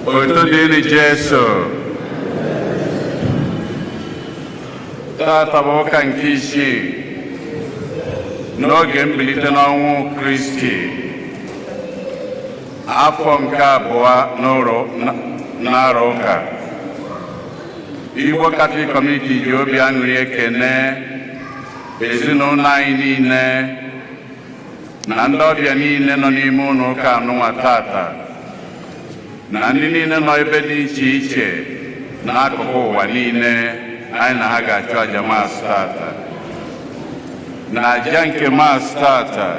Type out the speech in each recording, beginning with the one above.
Otito dịrị Jesu. Tata bụ ụka nke isii n'oge mbilite n'ọnwụ Kristi, afọ nke abụọ n'arọ ụka. Igbo Catholic Community ji obi aṅụrị ekene ezinụlọ anyị niile na ndị ọbịa niile nọ n'ime ụlọ ụka anụnwa tata, na ndị niile nọ ebe dị iche iche n'akụkụ ụwa niile anyị na ha ga-achụ aja maasị tata. Na aja nke maasị tata,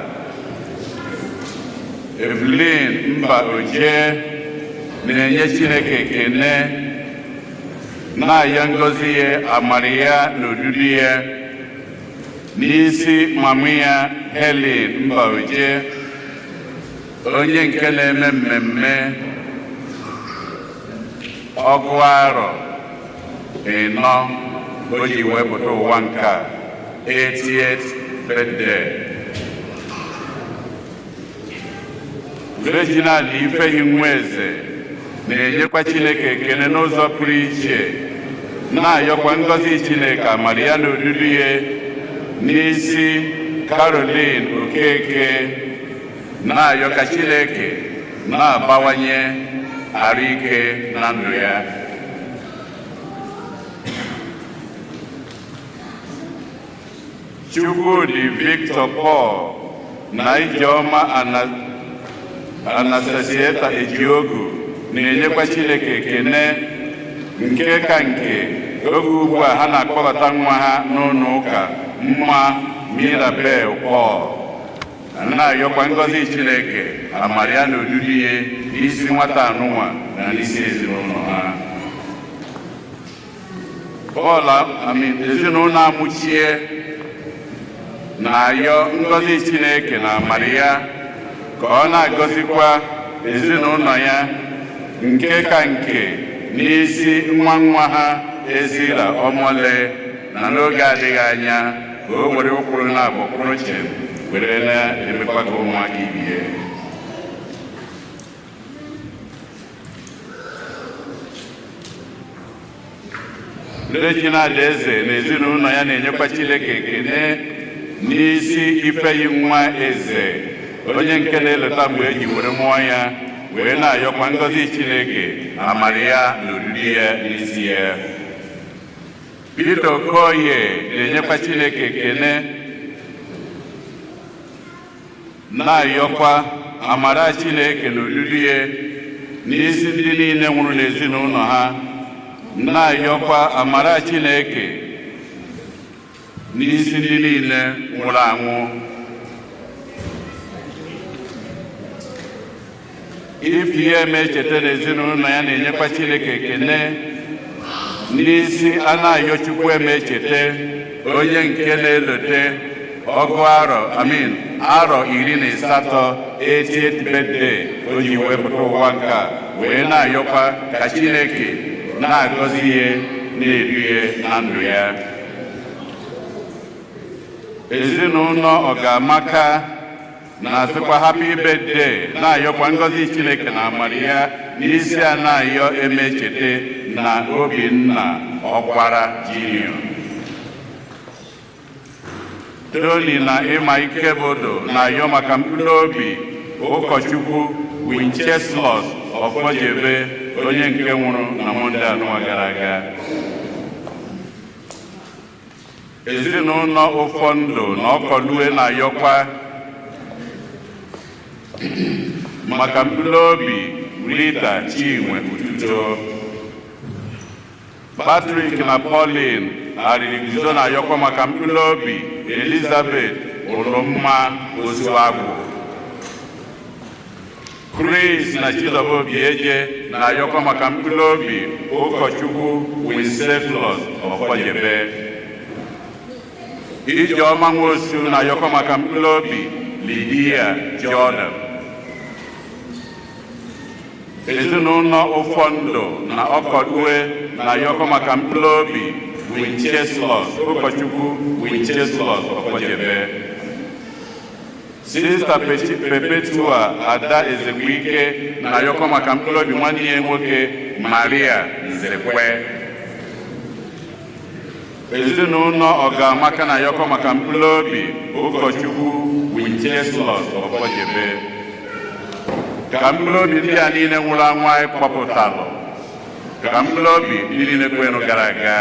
Evelyn Mba Oje na-enye Chineke ekene, na-ayọ ngọzi ya, amara ya na odudu ya n'isi mama ya Helen Mba Oje, onye nke na-eme mmemme ọgụ arọ ịnọ o ji wepụta ụwa nke a, 80th birthday. Reginald Ifeyi Nweze na-enyekwa Chineke ekele n'ụzọ pụrụ iche, na-ayọkwa ngọzi Chineke, amara ya na odudu ya n'isi Caroline Okeke, na-ayọ ka Chineke na-abawanye arụ ike na ndụ ya. Chukwudi Victor Paul na Ijeọma Anastasieta Ejiogu na-enyekwa Chineke ekene nke ka nke oge ugbu a ha na-akpọbata nwa ha n'ụlọ ụka mma Mirabel Paul, na-ayọkwa ngọzi Chineke, amara ya na odudu ya n'isi nwata anụnwa na n'isi ezinụlọ ha. Paul ezinụlọ amụchie na-ayọ ngọzi Chineke na amara ya ka ọ na-agọzikwa ezinụlọ ya nke ka nke n'isi nwa nwa ha Ezira Ọmọle, na n'oge adịghị anya ka o were ụkwụrụ na-abụ kwụrụ chem were na-emekwa ka ụmụaka ibie. Reginald Eze na ezinụlọ ya na-enyekwa Chineke ekene n'isi Ifeyi nwa Eze, onye nke na-eleta mgbe eji were mụọ ya, wee na-ayọkwa ngọzi Chineke, amara ya na odudu ya n'isi ya. Peter Okoye na-enyekwa Chineke ekene, na-ayọkwa amara Chineke na odudu ya n'isi ndị niile nwụrụ n'ezinụlọ ha, na-ayọkwa amara Chineke n'isi ndị niile nwụrụ anwụ. Ife echeta na ezinụlọ ya na-enyekwa Chineke ekene n'isi Anayo Chukwu Emechete, onye nke na-elote ọgụ arọ arọ 18 80th birthday o ji wepụta ụwa nke a, wee na-ayọkwa ka Chineke na-agọzi ihe na-edu ihe na ndụ ya. Ezinụlọ Ọgamaka na-asịkwa happy birthday, na-ayọkwa ngọzi Chineke na amara ya n'isi Anayo Emechete na Obinna Ọkwara Junior. Tony na Ịma Ikebodo na-ayọ maka mkpụrụ obi ụkọchukwu Wincheslos Ọfọjebe, onye nke nwụrụ na Mọnde anụnwa gara aga. Ezinụlọ Ụfọndụ na Ọkọlue na-ayọkwa maka mkpụrụ obi Rita Chinwe Ututo. Patrick na Pauline Arịrịguzo na-ayọkwa maka mkpụrụ obi Elizabeth Ụlụmma Osuagwu. Chris na Chizoba Obieje na-ayọkwa maka mkpụrụ obi ụkọchukwu Winceslaus Ọfọjebe. Ijeọma Nwosu na-ayọkwa maka mkpụrụ obi Lydia Jordan. Ezinụlọ Ụfọndụ na Ọkọlue na-ayọkwa maka mkpụrụ obi Winceslaus ụkọchukwu Winceslaus Ọfọjebe. Sista Perpetua Ada Ezekwike na-ayọkọ maka mkpụrụ obi nwanne ya nwoke Maria Nzekwe. Ezinụlọ Ọgamaka na-ayọkọ maka mkpụrụ obi ụkọchukwu Wincheslos Ọfọjebe. Ka mkpụrụ obi ndị a niile nwụrụ anwụ anyị kpọpụtalụ, ka mkpụrụ obi ndị niile kwenụ gara aga.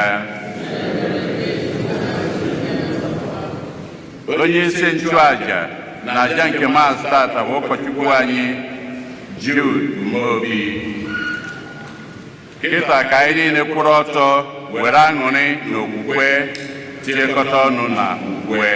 Onye isi nchụaja na aja nke Maasị tata bụ ụkọchukwu anyị Jude Umeobi. Kịta ka anyị niile kwụrụ ọtọ were aṅụrị na okwukwe tinyekọta ọnụ na ukwe.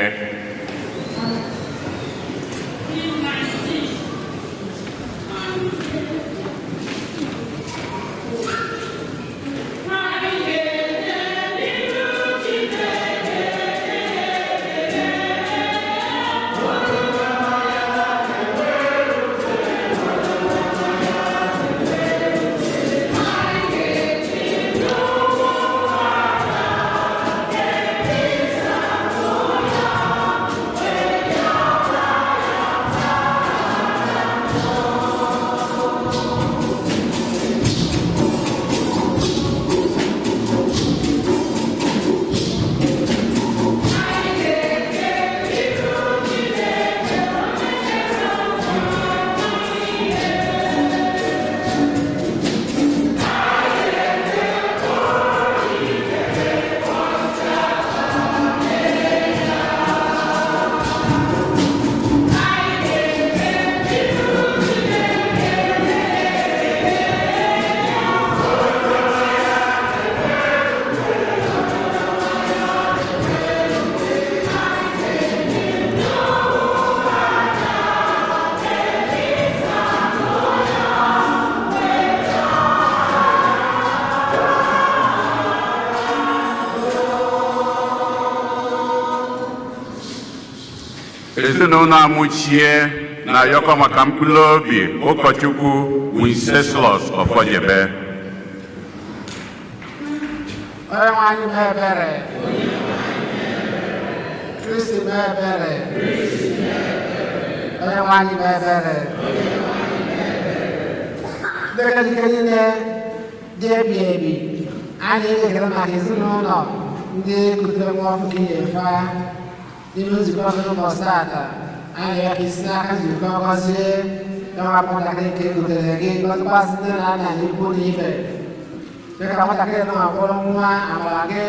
Ezinụlọ Amuchie na-ayọkọ maka mkpụrụ obi ụkọchukwu Winceslaus Ọfọjebe. Onye nwe anyị mee ebere. Kristi mee ebere. Onye nwe anyị mee ebere. Ndị ike niile dị ebi ebi, anyị na-ekele maka ezinụlọ ndị kutere nwa ọkụ ka na-efe n'ime nzukọ n'ụbọchị tata. Anyị ya ka isi n'aka nzukọ gọzie nwa nwatakịrị nke gotere gị, gọzikwasị nne na nna na ikwu na ibe. Dịka nwatakịrị nọ bụrụ nwa amara gị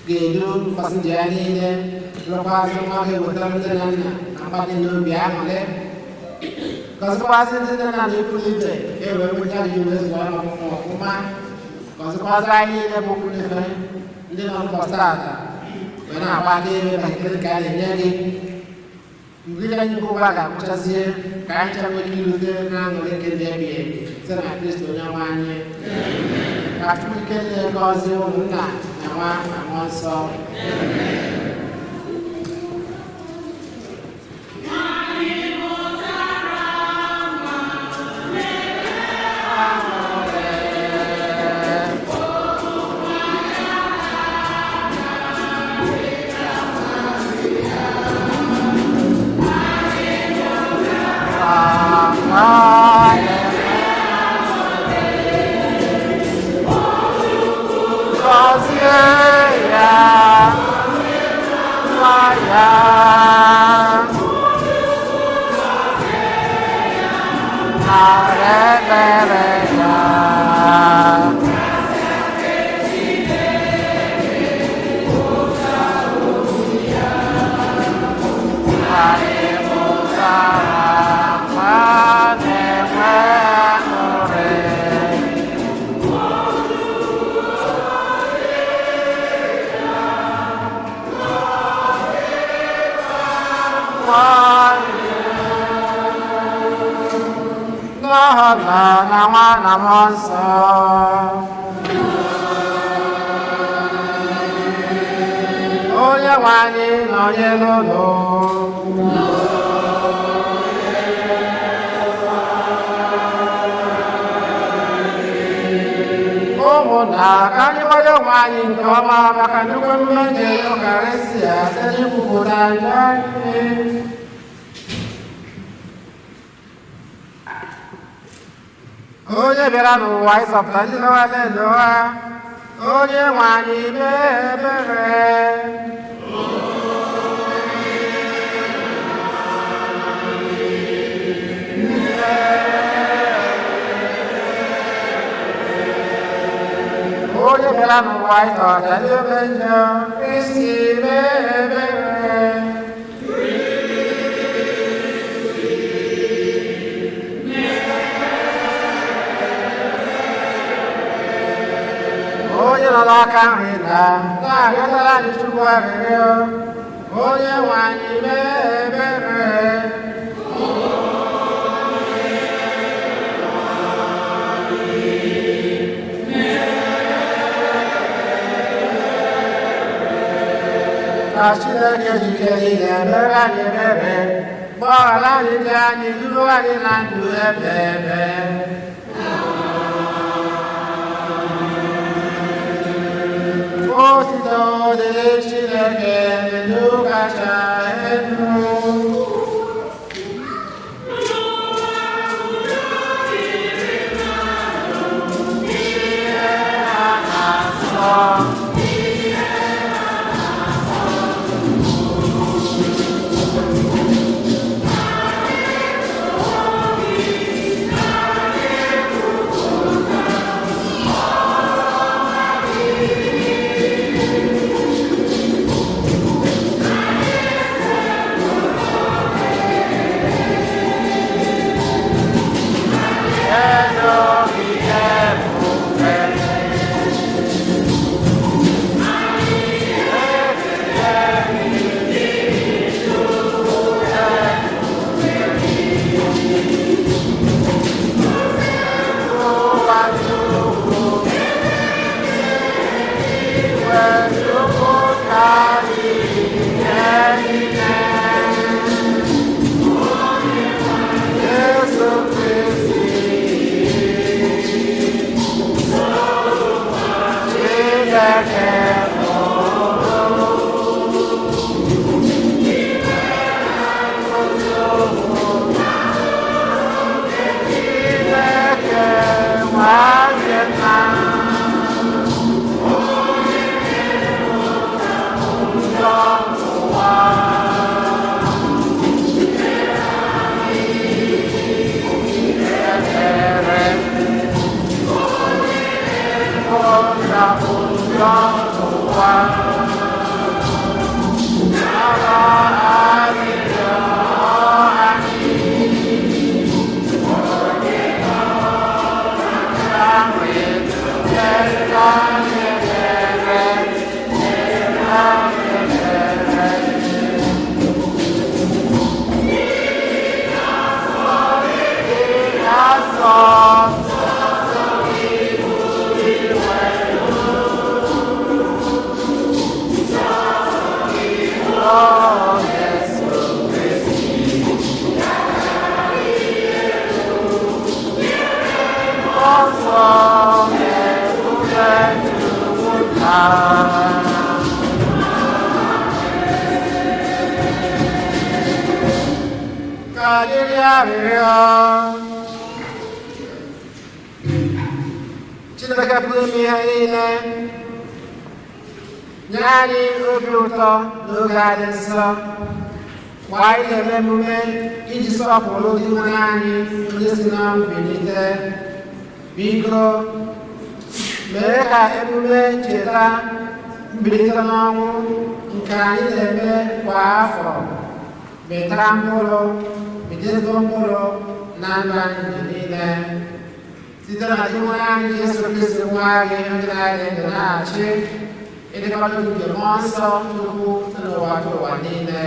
ga-edu ụbọchị ndụ ya niile, bụrụkwazị nwa ga-ewetara nne na nna na mkpali n'obi aṅụrị. Gọzikwasị ndị nne na nna na ikwu na ibe e wee nweta gị wee zụọ ọmụmụ ọfụma. Gọzikwasị anyị niile bụ ụmụ ife ndị nọ n'ụbọchị tata wee na-agba aka ebe maka ekele nke a na-enye gị. Mgbe anyị nke ụwa ga-akwụchazie ka anyị chọọ ike irute na-aṅụrị nke ndị ebighị ebi site na Kristo onye nwe anyị. Ka Chukwu ike niile gọzie ụmụnna na nwa na mmụọ nsọ. Onye nwe anyị nọnyere unu. Ụmụnna, ka anyị kwado onwe anyị nke ọma maka nnukwu emume nke Eucharistia site n'ikwupụta njọ anyị. Onye bịara n'ụwa ịzọpụta ndị nọ ha, onye nwe anyị mee ebere. Onye bịara n'ụwa ịzọpụta ndị ome njọ, Kristi mee ebere. Onye nọ n'aka nri na na-arịọtara anyị Chukwu arịrịọ, onye nwe anyị mee ebere. Ka Chineke jike niile mere anyị ebere, gbaghara anyị ndị anyị, duru anyị na ndụ ebe ebe. Otito dịrị Chineke n'elu kacha elu. Ihe a na-asọ. Chineke pụrụ ime ihe niile, nye anyị obi ụtọ n'oge a dị nsọ, mgbe anyị na-eme emume iji sọpụrụ ndị nwe anyị ndị si n'ọnwụ bilite. Biko mee ka emume ncheta mbilite n'ọnwụ nke anyị na-eme kwa afọ mịtara mkpụrụ mịta mkpụrụ na ndụ anyị niile. Site na Dinwe anyị Jesu Kristi nwa gị, onye na-adị ndụ na-achị, ịdịkọta nke Mmụọ Nsọ Chukwu site n'ụwa ụwa niile.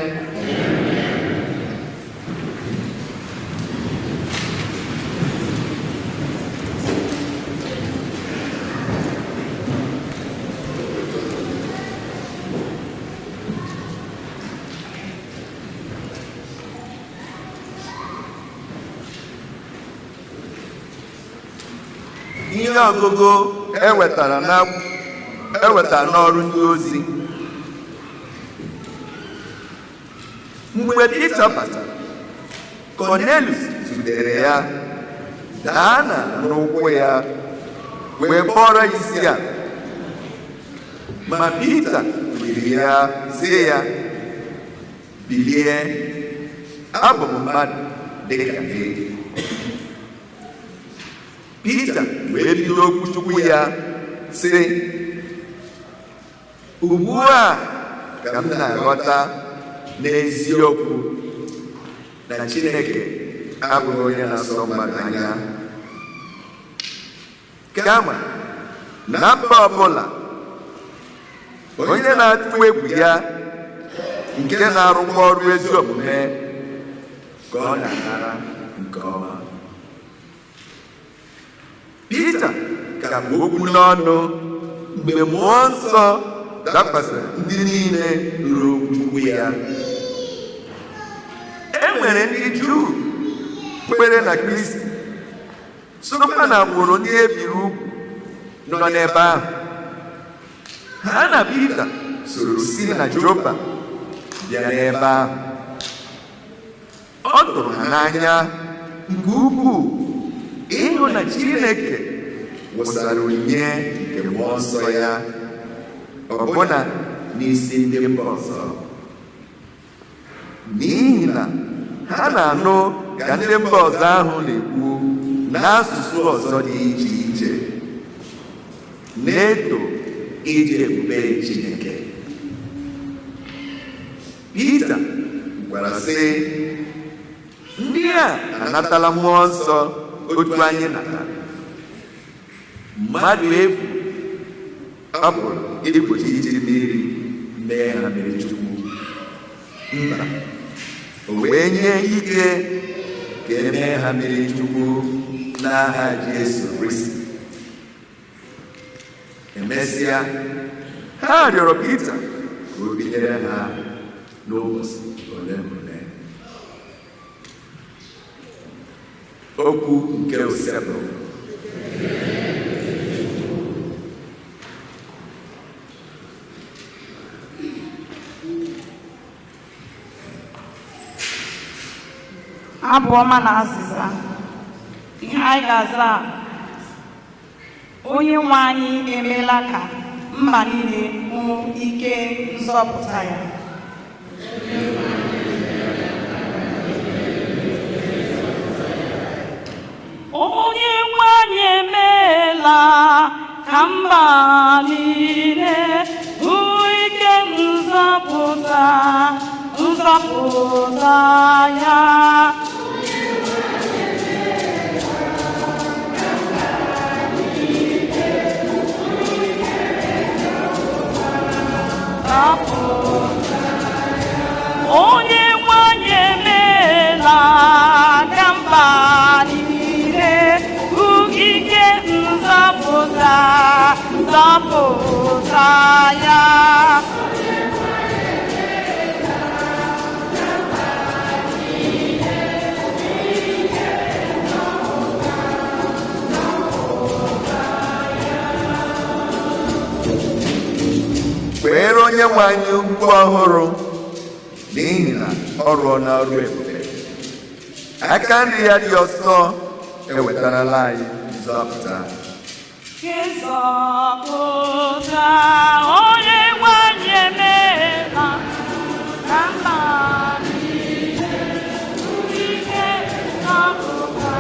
Ihe ọgụgụ ewetara n'ọrụ ndị ozi. Mgbe Pita batara, Kọnelius zutere ya, daa na n'ụkwụ ya wee kpọrọ isi ala. Ma Pita riri ya sị ya, bilie, abụ m mmadụ dịka gị. Pita wee bido okwuchukwu ya sị, ugbu a ka m na-aghọta n'eziokwu na Chineke abụghị onye na-asọ mmadụ anya, kama na mba ọbụla onye na-atụ egwu ya nke na-arụkwa ọrụ ezi omume ka ọ na-anara nke ọma. Pita ka bụ okwu n'ọnụ mgbe mmụọ nsọ dakwasịrị ndị niile nụrụ okwu ya. E nwere ndị Juu kwere na Kristi sokwa na agbụrụ ndị e biri ugwu nọ n'ebe ahụ. Ha na Pita soro si na Jopa bịa n'ebe ahụ. Ọ tụrụ ha n'anya nke ukwuu ịhụ na Chineke wụsara onyinye nke mmụọ nsọ ya ọbụna n'isi ndị mba ọzọ, n'ihi na ha na-anụ ka ndị mba ọzọ ahụ na-ekwu n'asụsụ ọzọ dị iche iche na-eto ịdị ebube Chineke. Pita gwara sị, ndị a anatala mmụọ nsọ otu anyị natara. Mmadụ efu ọ pụrụ igbochi iji mmiri mee ha mere Chukwu? Mba, o wee nye ike ka e mee ha mere Chukwu n'aha Jesu Kristi. Emesịa, ha rịọrọ Pita ka o binyere ha n'ụbọchị ole na ole. Okwu nke Osebụ. Abụ ọma na azịza. Ihe anyị ga-aza: onye nwe anyị emeela ka mba niile hụ ike nzọpụta ya. Onye nwe anyị emeela ka mba niile hụ ike nzọpụta ya. Onye nwe anyị emeela ka mba niile hụ ike nzọpụta ya. Kweere onye nwe anyị ugwu ọhụrụ, n'ihi na ọ rụọ n'ọrụ ebube. Aka nri ya dị ọsọ ewetarala anyị nzọpụta. Nzọpụta, onye nwe anyị emeela ka mba niile hụ ike nzọpụta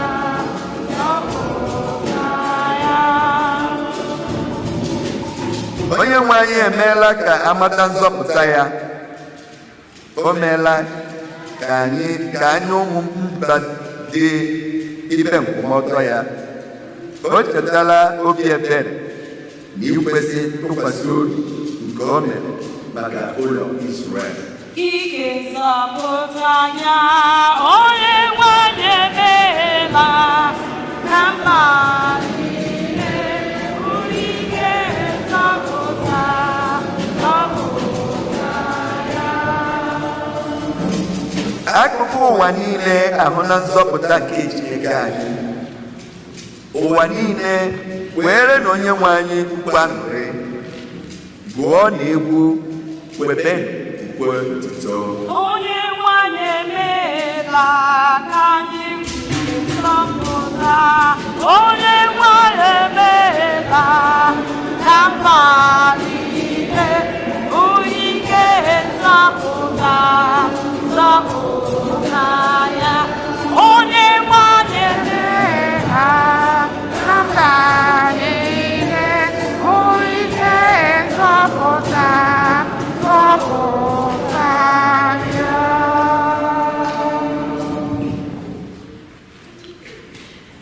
ya. Onye nwe anyị emeela ka amata nzọpụta ya. O meela ka anyị ụmụ mba dị ibe nkwụmọtọ ya. O chetala obi ebere na ikwesị ntụkwasị obi nke o mere maka ụlọ Izrel. Ike nzọpụta ya, onye nwe anyị emeela ka mba niile hụ ike nzọpụta ya. Akụkụ ụwa niile ahụla nzọpụta nke Chineke anyị. Ụwa niile kwere na onye nwe anyị ukwu aṅụrị, gụọ na egwu, kwebenụ ukwe otuto. Onye nwe anyị emeela ka anyị nzọpụta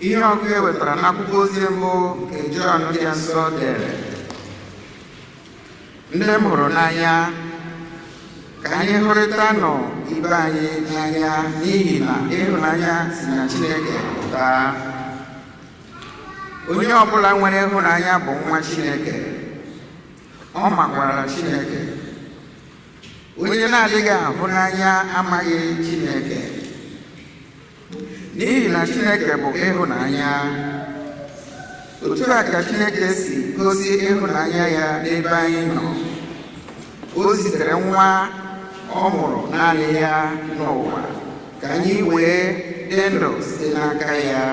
Ihe ọgụgụ e wetara n'akwụkwọ ozi mbụ nke Jọn dị nsọ dere. Ndị m hụrụ n'anya, ka anyị hụrịtanụ ibe anyị n'anya, n'ihi na ịhụnanya si na Chineke pụta. Onye ọbụla nwere ịhụnanya bụ nwa Chineke, ọ makwara Chineke. Onye na-adịghị ahụ n'anya amaghị Chineke, n'ihi na Chineke bụ ịhụnanya. Otu a ka Chineke si gosi ịhụnanya ya n'ebe anyị nọ. O zitere nwa ọ mụrụ naanị ya n'ụwa ka anyị wee dị ndụ site n'aka ya.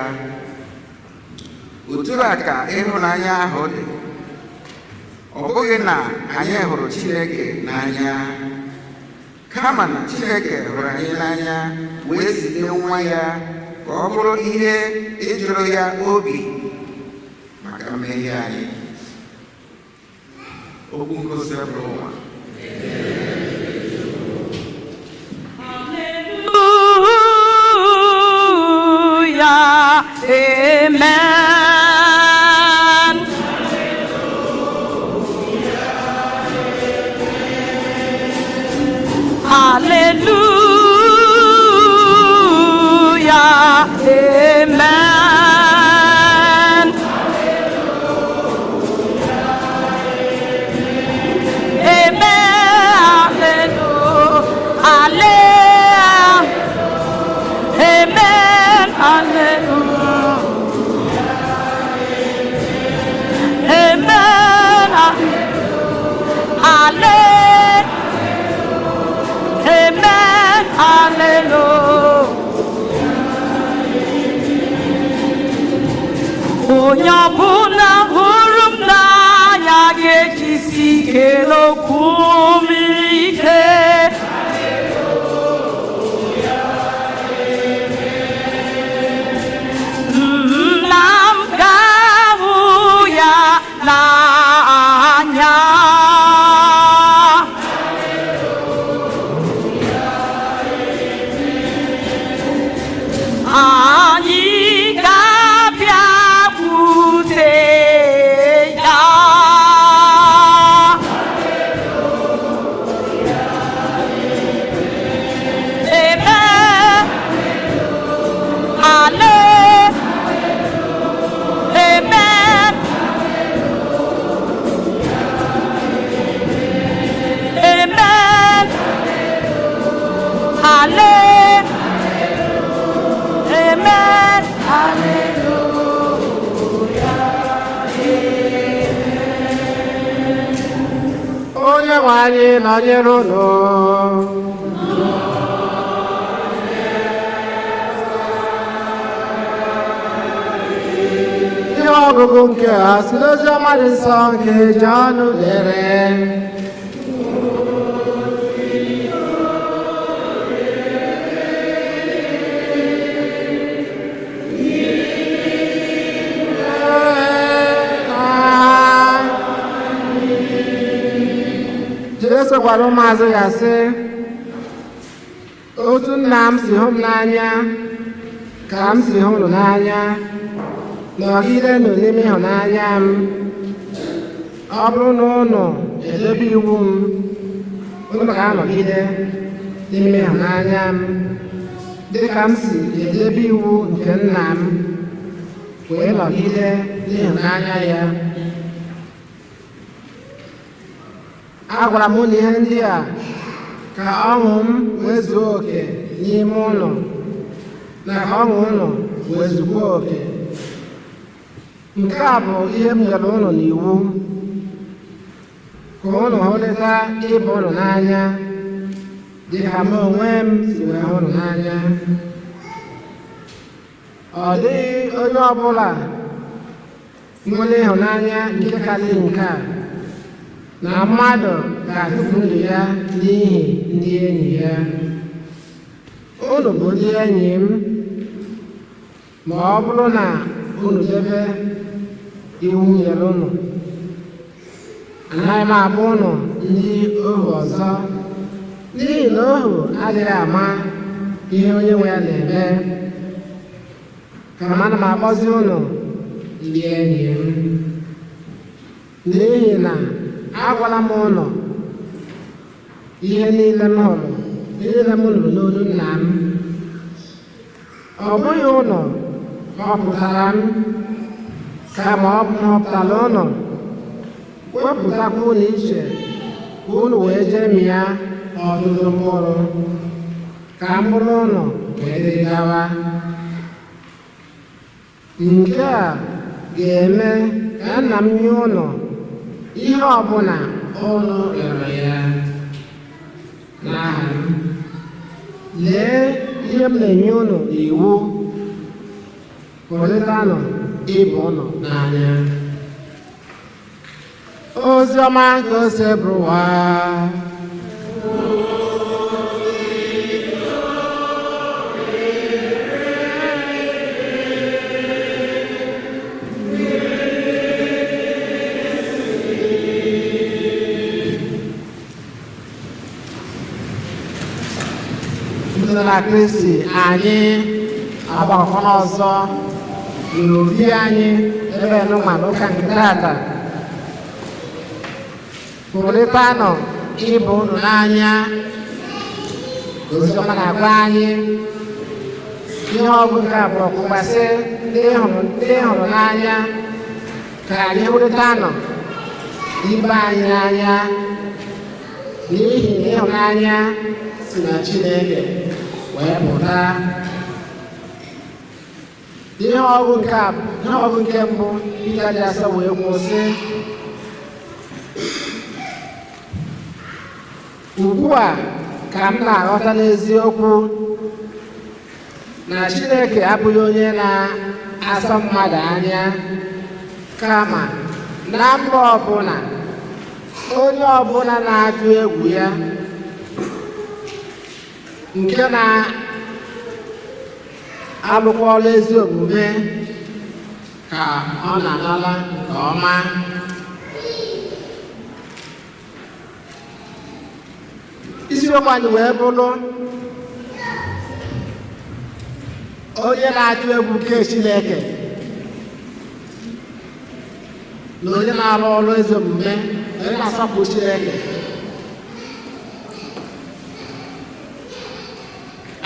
Otu a ka ịhụnanya ahụ dị. Ọ bụghị na anyị hụrụ Chineke n'anya, kama na Chineke hụrụ anyị n'anya wee zite nwa ya ka ọ bụrụ ihe ịjụrụ ya obi maka mmehie anyị. Okwu ngosi bụrụ ụwa. Hallelujah, amen. Hallelujah, amen. Amen, hallelujah, amen, hallelujah, amen, hallelujah. Amen, hallelujah. Onye ọbụla hụrụ m n'anya ga-ejisi ike n'okwu m ike. Nna m ga-ahụ ya n'anya. Anyị ga-abịakwute ya. Amen. Hallelujah. Amen. Amen. Hallelujah. Amen. Hallelujah. Onye nwe anyị nọnyere unu. Ihe ọgụgụ nke a si n'oziọma dị nsọ nke Jọn dere. Jesu gwara ụmụazụ ya sị, otu nna m si hụ m n'anya ka m si hụ unu n'anya, nọgidenụ n'ime ịhụnanya m. Ọ bụrụ na unu edebe iwu m, unu ga-anọgide n'ime ịhụnanya m, dịka m si edebe iwu nke nna m wee nọgide n'ịhụnanya ya. Agwara m unu ihe ndị a ka ọṅụ m wee zuo oke n'ime unu, na ka ọṅụ unu wee zukwuo oke. Nke a bụ ihe m nyere unu n'iwu, ka unu hụrịta ibe unu n'anya dị ka m onwe m si wee hụ unu n'anya. Ọ dịghị onye ọbụla nwere ịhụnanya nke karịrị nke a, na mmadụ ga-atụfu ndụ ya n'ihi ndị enyi ya. Unu bụ ndị enyi m ma ọ bụrụ na unu debe iwu m nyere unu. Anaghị m abụ unu ndị ohu ọzọ, n'ihi na ohu adịghị ama ihe onye nwe ya na-eme. Kama ana m akpọzi unu ndị enyi m, n'ihi na agwala m unu ihe niile m hụrụ, ihe niile m nụrụ n'olu nna m. Ọ bụghị unu họpụtara m, kama ọ bụ họpụtara unu, wepụtakwa unu iche ka unu wee jee mịa ọtụtụ mkpụrụ, ka mkpụrụ unu wee dịrị gawa. Nke a ga-eme ka nna m nye unu ihe ọbụla unu rịọrọ ya n'aha m. Lee ihe m na-enye unu n'iwu: hụrịtanụ ibe unu n'anya. Ozi ọma nke Osebụrụwa. Ndị na Kristi, anyị agbakọ ọzọ n'obi anyị ebe nụnwa n'ụka nke tata. Hụrịtanụ ibe unu n'anya. Oziọma na-agwa anyị ihe ọgụ nke abụọ kwukwasị ndị hụrụ n'anya ka anyị hụrịtanụ ibe anyị n'anya, n'ihi na ịhụnanya si na Chineke wee pụta. Ihe ọgụ nke mbụ Pita dị asọ wee kwụsị: ugbu a ka m na-aghọta n'eziokwu na Chineke abụghị onye na-asọ mmadụ anya, kama na mba ọbụla onye ọbụla na-atụ egwu ya, nke na-alụkwa ọrụ ezi omume, ka ọ na-anala nke ọma. Isiokwu anyị wee bụrụ onye na-atụ egwu nke Chineke na onye na-arụ ọrụ ezi omume, onye na-asọpụrụ Chineke.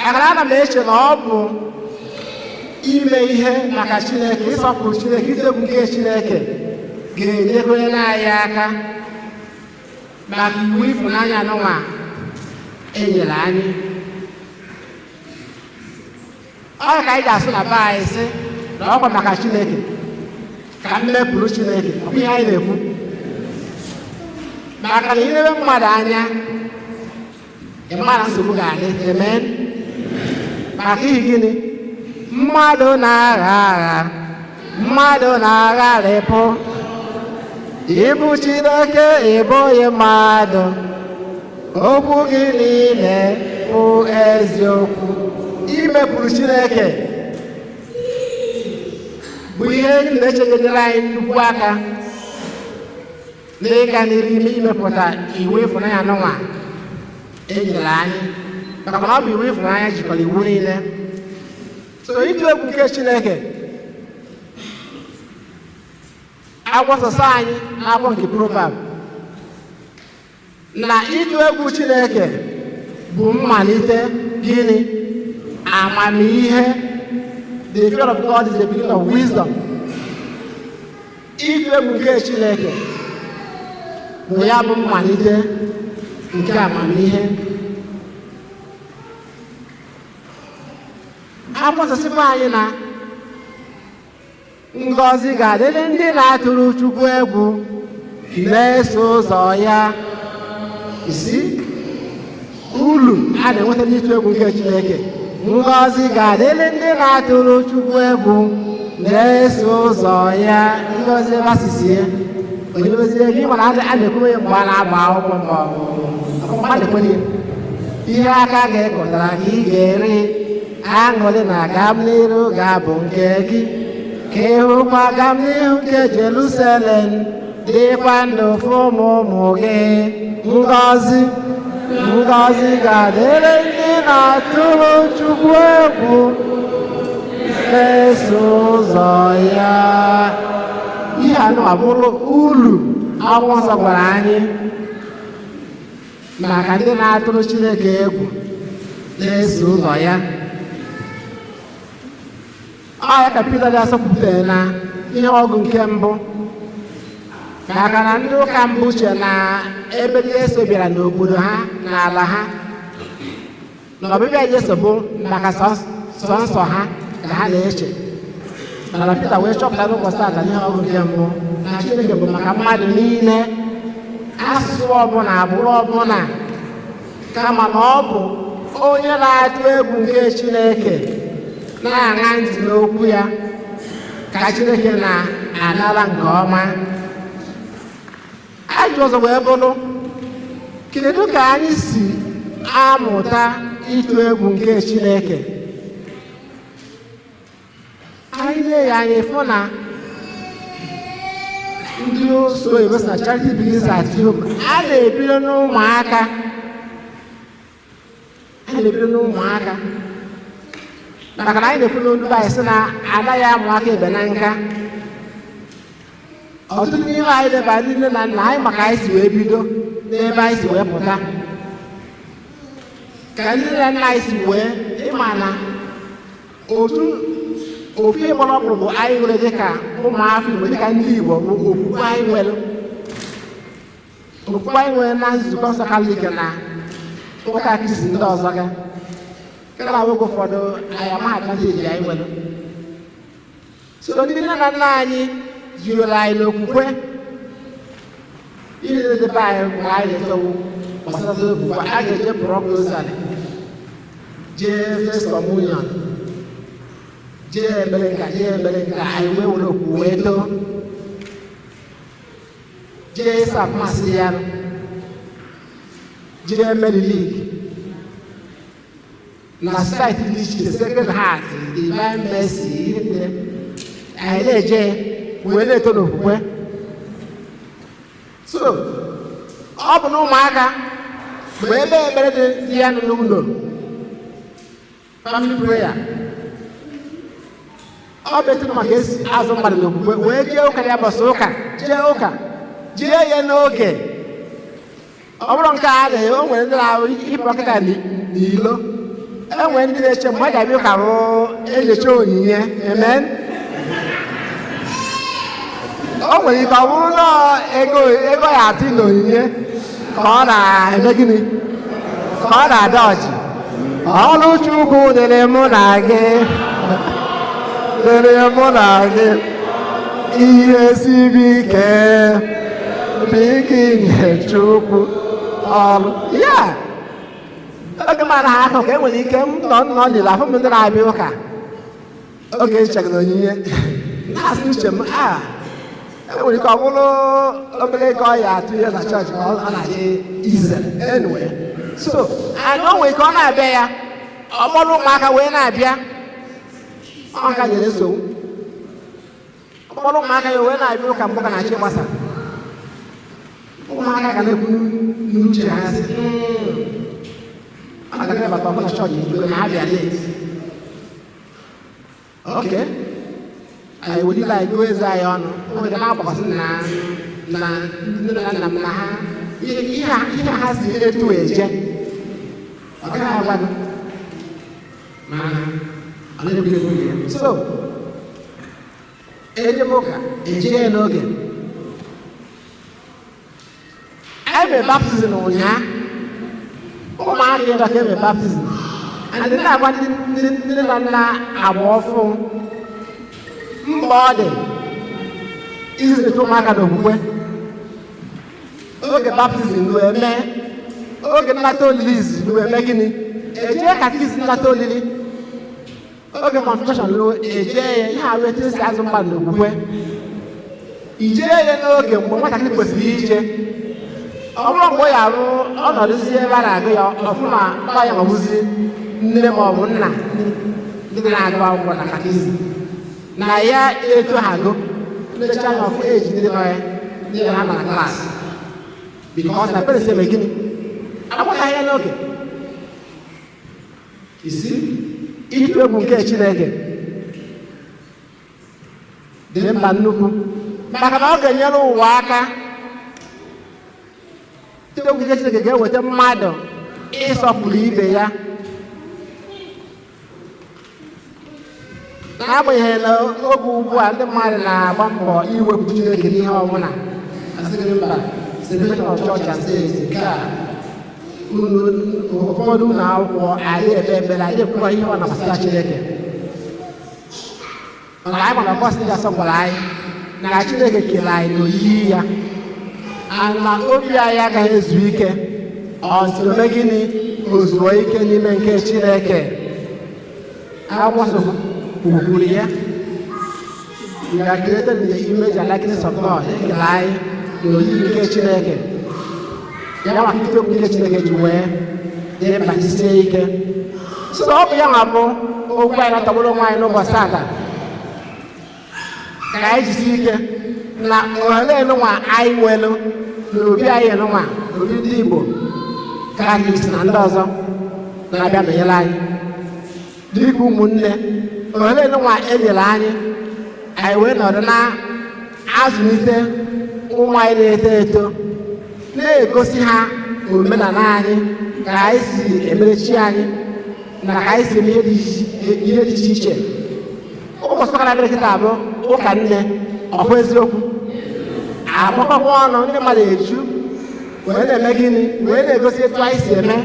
Akara ana m eche na ọ bụ ime ihe maka Chineke, ịsọpụrụ Chineke, ịtụ egwu nke Chineke ga-enyekwere anyị aka maka iwu ịfụnanya nụnwa e nyere anyị. Ọ ka anyị ga-asụ na be anyị sị na ọkwa maka Chineke ka m mepụrụ Chineke, ọ bụ ihe anyị na-ekwu. Maka na ilebe mmadụ anya, ị mara nsogbu ga-adị. Amen. Maka ihi gịnị? Mmadụ na-agha agha, mmadụ na-agharịpụ. Ịbụ Chineke, ịbụghị mmadụ. Okwu gị niile bụ eziokwu. Imepụrụ Chineke bụ ihe na-echegidere anyị nnukwu aka n'ịga n'iru ime imepụta iwu ịfụnanya nụnwa e nyere anyị, maka na ọ bụ iwu ịfụnanya jikọrọ iwu niile. So ịtụ egwu nke Chineke, agwọsọsọ anyị n'akwụkwọ nke Proverb na ịtụ egwu Chineke bụ mmalite gịnị? Amamihe. The fear of God is the beginning of wisdom. Ịtụ egwu nke Chineke bụ ya bụ mmalite nke amamihe. Akwụsịsịkwa anyị na ngọzi ga-adịrị ndị na-atụrụ Chukwu egwu na-eso ụzọ ya. Isi ulu a na-enweta n'ịtụ egwu nke Chineke. Ngọzi ga-adịrị ndị na-atụrụ Chukwu egwu na-eso ụzọ ya. Ngọzi gbasisie onyeozie gị mana a na-ekwu ya mgbe a na-agba akwụkwọ ma ọ bụ mmadụ. Ihe aka ga-ekụtara ka ị ga-eri, aṅụrị na agam n'iru ga-abụ nke gị, ka ịhụkwa agam n'ihu nke Jerusalem, dịkwa ndụ fụ ụmụ ụmụ gị. Ngọzi ngọzi ga-adịrị ndị na-atụrụ Chukwu egwu na-eso na-eso ụzọ ya. Ihe anụ abụrụ uru akwụkwọ nsọ gwara anyị maka ndị na-atụrụ Chineke egwu na-eso ụzọ ya. Ọ ya ka Pita dị asọ kwupụtara na ihe ọgụ nke mbụ, maka na ndị ụka mbụ che na ebe Jesu bịara n'obodo ha na ala ha, na ọbịbịa Jesu bụ maka sọnsọ ha ka ha na-eche. Mana Pita wee chọpụta n'ụbọchị taata n'ihe ọgụ nke mbụ na Chineke bụ maka mmadụ niile, asụsụ ọbụla, agbụrụ ọbụla, kama na ọ bụ onye na-atụ egwu nke Chineke na-aṅa ntị n'okwu ya ka Chineke na-anara nke ọma. Ajụjụ ọzọ wee bụrụ, kedu ka anyị si amụta ịtụ egwu nke Chineke? Anyị lee ya anya fụ na ndị oso oyibo sị na charity begins at home. A na-ebido n'ụmụaka, a na-ebido n'ụmụaka, maka na anyị na-ekwu n'olu anyị sị na anaghị amụ aka ebe na nka. Ọtụtụ n'ime anyị leba ndị nne na nna anyị maka anyị si wee bido n'ebe anyị si wee pụta, ka ndị nne na nna anyị si wee ịma na otu ofu ihe gbara ọkpụrụ bụ anyị nwere dịka ụmụafọ Igbo, dịka ndị Igbo, bụ okwukwe anyị nwere, okwukwe anyị nwere na nzukọ nsọ Katọlik na ụka Kristi ndị ọzọ ga kara oge ụfọdụ anyị amaghị advanteji anyị nwere. So ndị nne na nna anyị jụrụ anyị n'okwukwe. Ihe na-edebe anyị mgbe anyị na-etowu gbasara okwukwe, a ga-eje prọposal, jee first communion, jee ebere nka, jee ebere nka, anyị wee were okwu wee too, jee ịsa masị ya, jee Mary League na saịtị dị iche iche, Sacred Heart, Divine Mercy, ihe niile anyị na-eje wee na-eto n'okwukwe. So ọ bụ na ụmụaka bụ ebe ekpere dị ya nọ n'ụlọ, family prayer, ọ bụ etu maka esi azụ mmadụ n'okwukwe wee jee ụka ya bọsụ ụka, jee ụka, jee ya n'oge. Ọ bụrụ nke a adịghị, o nwere ndị na-ahụ ịpụ nkịta n'ilo, e nwere ndị na-eche mgbe a ga-abịa ụka bụ enyocha onyinye. Amen. O nwere ike ọ bụrụ na ego ego ya atụ n'onyinye ka ọ na-eme gịnị, ka ọ na-ada ọjị. Ọrụ Chukwu dịrị mụ na gị, dịrị mụ na gị, ihe siri ike bụ ike inye Chukwu ọrụ ya. Oge mara ha akụ ka e nwere ike m nọ nọ n'ile afọ m ndị na-abịa ụka oge nchegara onyinye, na-asị uche m a enwere ike ọ bụrụ obere ego ọ ya atụ ihe na chọọchị ka ọ na-adị izere. Anyway, so and o nwere ike ọ na-abịa ya ọ kpọrọ ụmụaka wee na-abịa, ọ ka nyere nsogbu, ọ kpọrọ ụmụaka ya wee na-abịa ụka mgbe ọ na-achọ ịgbasa. Ụmụaka ga na-ekwu n'uche ha sị, ọ ga-anabata ọbụna chọọchị ejigbo na ha bịa late. Okay, anyị welile anyị gụọ eze anyị ọnụ, o nwere na-agbakọsị na na nne na nna m na ha ihe ha si etu eje, ọ gaghị agwa gị, mana ọ na-ebu ego ya. So ejebe ụka eje ya n'oge. Eme baptizim ụnyaa, ụmụaka ịdọ ka eme baptizim, and ndị na-agwa ndị nne na nna agba ọfụ mgbe ọ dị izụlite ụmụaka n'okwukwe. Oge baptizim wee mee, oge nnata olili izizi wee mee gịnị, ejee katikizim nnata olili, oge confirmation ruo ejee ya. Ihe ahụ etu esi azụ mmadụ n'okwukwe, ijee ya n'oge mgbe nwatakịrị kwesịrị ije. Ọ bụrụ mgbe ọ ya arụ ọnọdụzi ebe a na-agụ ya ọfụma, ọ ya maọbụzi nne ma ọ bụ nna ndị na-agụ akwụkwọ na katikizim na ya eto ha agụ nlecha anya ọfụ eji ndị nọ ya ndị ha nọ na klaasị, because na parents eme gịnị, agbataghị ya n'oge. Isi ịtụ egwu nke Chineke. Dị mkpa nnukwu maka na ọ ga-enyere ụwa aka. Ite okwu nke Chineke ga-eweta mmadụ ịsọpụrụ ibe ya, n'agbanyeghị na oge ugbu a ndị mmadụ na-agba mbọ iwepụ Chineke n'ihe ọbụla. Asịrị mba separation of church and state nke a, ụfọdụ ụlọ akwụkwọ adịghị ekpe ekpere, adịghị ekwukwa ihe ọ na-agbasara Chineke. Mana anyị mana ọkọsị ndị asọ gwara anyị na Chineke kere anyị n'oyiyi ya, na obi anyị agaghị ezu ike until ome gịnị? Ozuo ike n'ime nke Chineke. Akwụkwọ nsọ kwukwuru ya, we are created in the image and likeness of God. Ekele anyị n'oyiyi nke Chineke ya maka ite okwu nke Chineke ji wee dị mkpa, jisie ike. So ọ bụ ya nwa bụ okwu anyị na-atọgburu onwe anyị n'ụbọchị tata, ka anyị jisie ike na ohere enunwa anyị nwelu n'obi anyị enunwa, obi ndị Igbo Katọlik na ndị ọzọ na-abịa nọnyere anyị dịka ụmụnne. Ohere enunwa enyere anyị, anyị wee nọdụ na azụlite ụmụ anyị na-eto eto, na-egosi ha omenala anyị, ka anyị si emerechi anyị na ka anyị si eme ihe dị iche iche. Ụbọchị ụka na-abịa kịta bụ ụka nne, ọkwa eziokwu, agbakọkwa ọnụ ndị mmadụ eju wee na-eme gịnị? Wee na-egosi etu anyị si eme.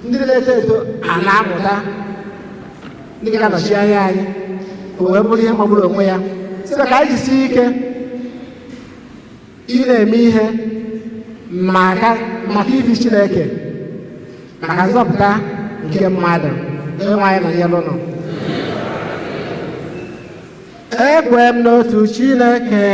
Ndị na-eto eto a na-amụta, ndị ga-anọchi anya anyị, o wee bụrụ ihe magburu onwe ya. Site ka anyị jisie ike ị na-eme ihe maka ifi Chineke, maka nzọpụta nke mmadụ. Enwe anyị nọnyere ụnụ. Ekwe m n'otu Chineke,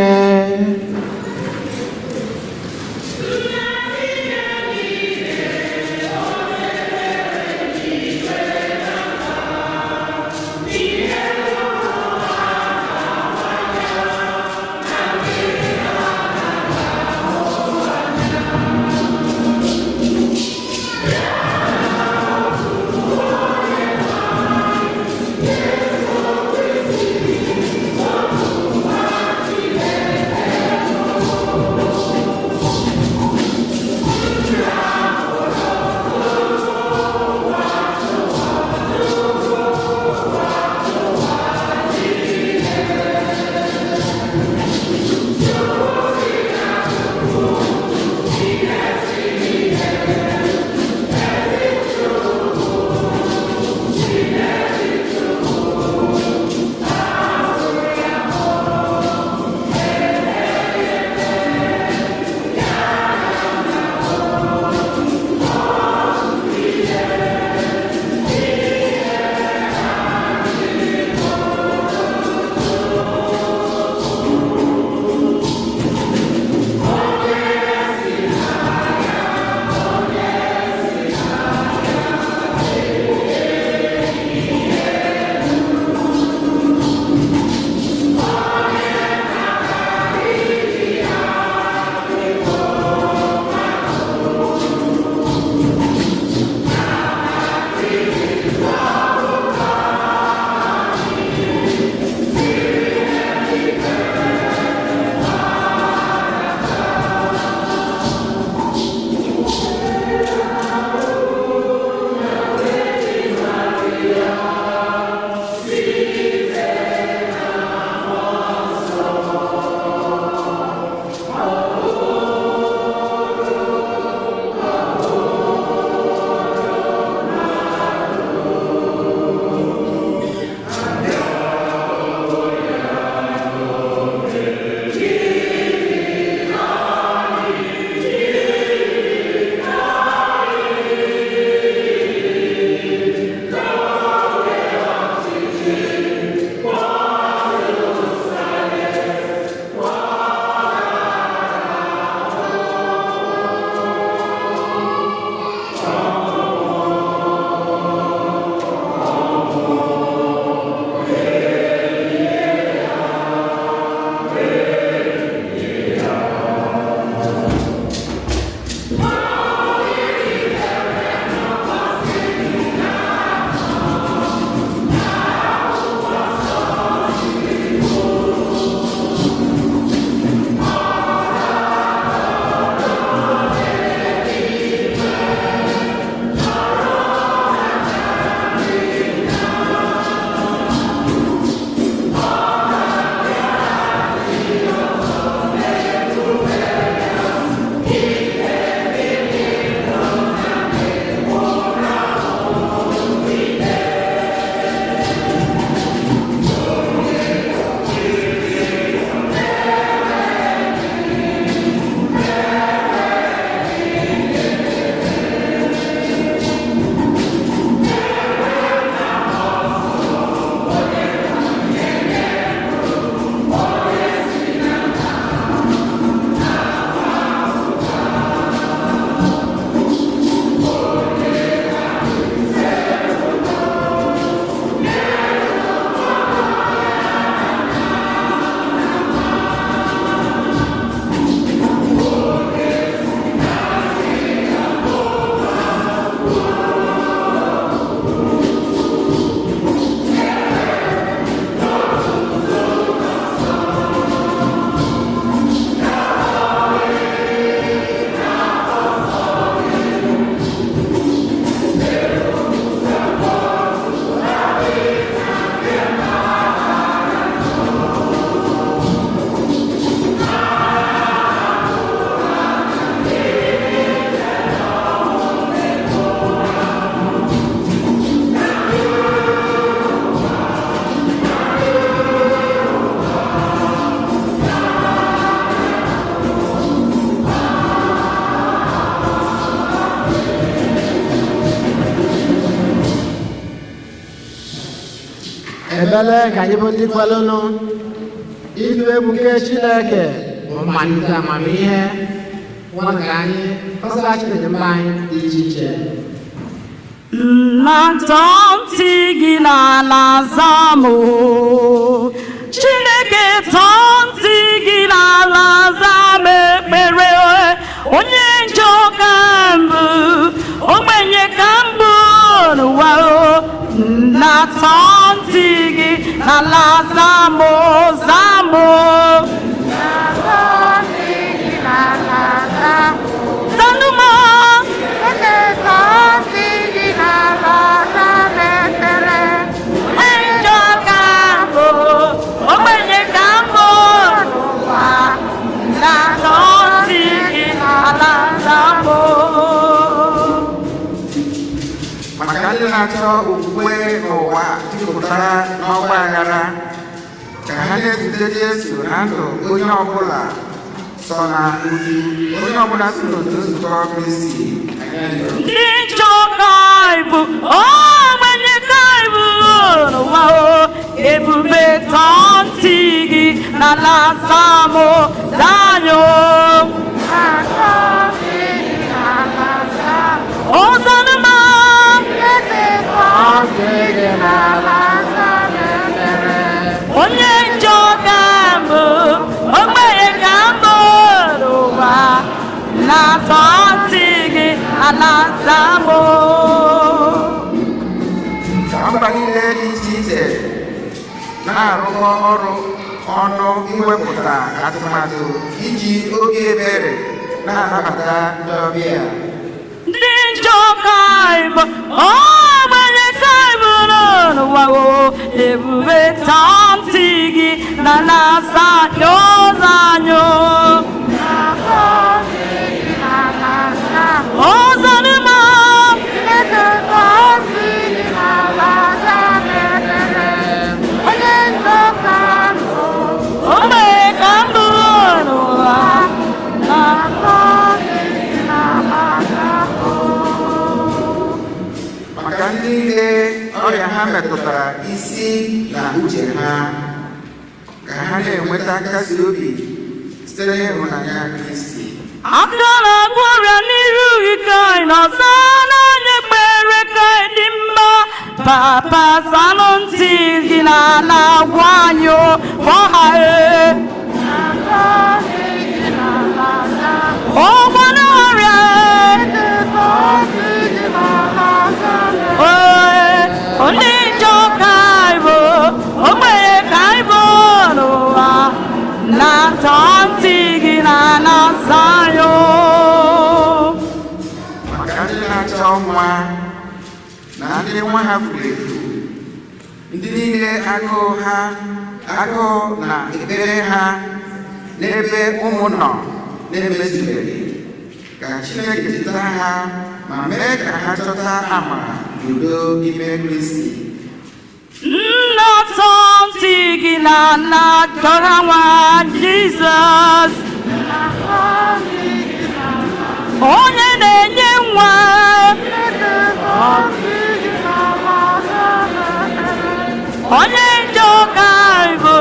Ebele ka anyị bụ ndị kwelụnụ. Ịtụ egwu nke Chineke bụ mmalite amamihe. Nwa ka anyị kọsara Chineke mba anyị dị iche iche. Nna, tọọ ntị gị n'ala za m o. Chineke, tọọ ntị gị n'ala za m ekpere. Onye njọ ka mbụ, ogbenye ka mbụ n'ụwa o. Nna, tọọ ntị gị n'ala za m o, za m o. Zanụ m o. Njọ ka mbụ, ogbenye ka mbụ n'ụwa, na-atọ ntị gị ala zambo. Maka ndị na-achọ okwukwe n'ụwa jupụtara n'ọgba aghara, ka ha na-ezute Jesu na ndụ onye ọbụla so na otu onye ọbụla si n'otu nzukọ Kristi. Ndị njọ ka ịbụ, ogbenye ka ịbụ n'ụwa o, ebube, tọọ ntị gị n'ala zambo zanyo. Ozanuma. Ntị gị n'ala za m ekpere. Onye njọ ka mbụ, ogbenye ka mbụ n'ụwa, na-atọ ntị gị ala zambo. Ka mba niile dị iche iche na-arụkọ ọrụ ọnụ iwepụta atụmatụ iji obi ebere na-anabata ndị ọbịa. Ndị njọ ka ịbụ, ogbenye ka ịbụ n'ụwa o, ebube, tọọ ntị gị na na-asa ụzọ anyị. Ụzọ n'ime. Ogbenye ka mbụ n'ụwa na. Maka ndị niile ọrịa ha metụtara isi na uche ha, ka ha na-enweta nkasi obi site n'ịhụnanya Kristi. Aka na-agwọ ọrịa n'iru gị ka anyị na-aza n'anya ekpere ka anyị dị mma. Papa, zanụ ntị gị n'ala gwa anyị o, kpọọ ha e. Ọgwọ n'ọrịa e. Ee, ndị njọ ka anyị bụ, ogbenye ka anyị bụ n'ụwa, na-atọ ntị gị n'ala za anyị o. Maka ndị na-achọ nwa na ndị nwa ha furu efu, ndị niile agụụ ha agụụ na ekpere ha n'ebe ụmụ nọ na-emezubeghị, ka Chineke cheta ha ma mee ka ha chọta amara na udo n'ime Kristi. Nna, tọọ ntị gị n'ala chọrọ nwa Jizọs. Onye na-enye nwa. Onye njọ ka anyị bụ,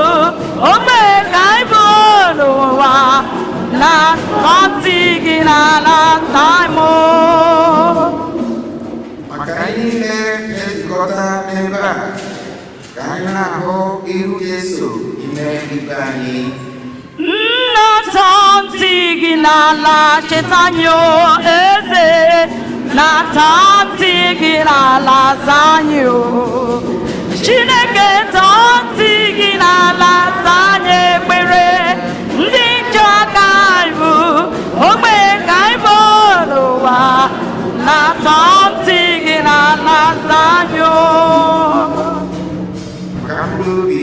ogbe ka anyị bụ n'ụwa, na-atọ ntị gị n'ala taịmụ. Maka anyị niile na-ezukọta n'ebe a, ka anyị na-ahụ ihu Jesu n'ime ikpe anyị. Nna, tọọ ntị gị n'ala cheta anyị o eze, na-atọ ntị gị n'ala za anyị o. Chineke, tọọ ntị gị n'ala za anyị ekpere. Ndị njọ ka anyị bụ, ogbenye ka anyị bụ n'ụwa, na-atọ ntị gị n'ala za anyị o. Maka mkpụrụ obi